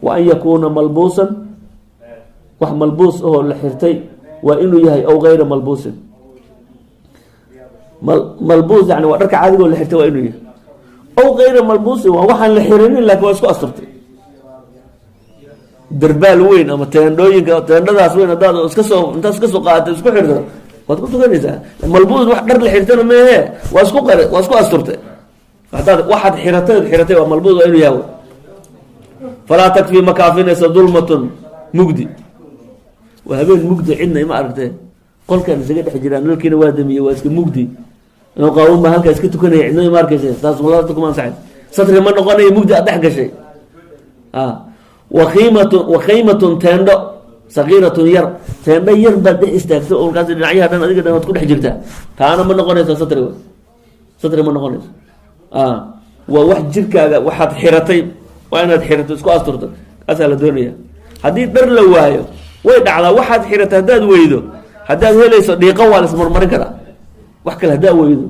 Wa an yakuuna malbuusan, wax malbuus ahoo la xirtay waa inuu yahay, aw gayra malbuusin. Malbuus yani waa dharka caadigoo la xirtay waa inuu yahay, aw gayra malbuusin, waa waxaan la xiranin laakin waa isku asturtay. Darbaal weyn ama teendhooyinka, teendhadaas weyn haddaad iska soo intaad iska soo qaadato isku xirto, waad ku tukanaysaa. Malbuus wax dhar la xirtana meehe, waa isku qari, waa isku asturtay. Hadaad waxaad xiratay od xiratay waa malbuus waa inuu yahay. Falaa takfii, ma kaafinaysa, dulmatun, mugdi. Waa habeen mugdi, cidna ima aragtee, qolkaan isaga dhex jiraan, nalkiina waa damiyey, waa iska mugdi, qaawan baa halkaa iska tukanaya, cidna ima arkaysa. Taas salaada kuma ansaxay, satri ma noqonayo mugdi aad dhex gashay. Wakiimatun, wakhaymatun, teendho, sagiiratun, yar, teendho yar baad dhex istaagto oo markaas dhinacyaha dhan adiga dhan waad ku dhex jirtaa, taana ma noqonayso satri, satri ma noqonayso. Waa wax jirkaaga waxaad xiratay, waa inaad xirato, isku asturto, kaasaa la doonaya. Haddii dhar la waayo, way dhacdaa, waxaad xiratay haddaad weydo, haddaad helayso dhiiqa waa la ismarmarin karaa. Wax kale haddaad weydo,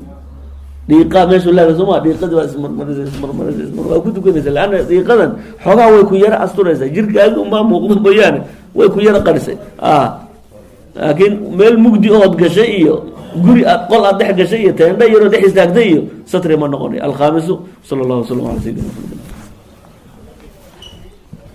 dhiiqa meeshu leeda sooma, dhiiqadii waa ismarmarisa, ismarmarisa, ismar waa ku tukanaysa, leanna dhiiqadan xoogaa way ku yaro asturaysaa, jirkaagi unbaa muuqdo mooyaane, way ku yaro qarisay. Laakiin meel mugdi ood gashay iyo Guri aad qol aad dhex gashay iyo teendha yaroo dhex istaagtay iyo satri ma noqonayo. Alkhaamisu. Sala allahu wasalam ala sayidina Maxamed.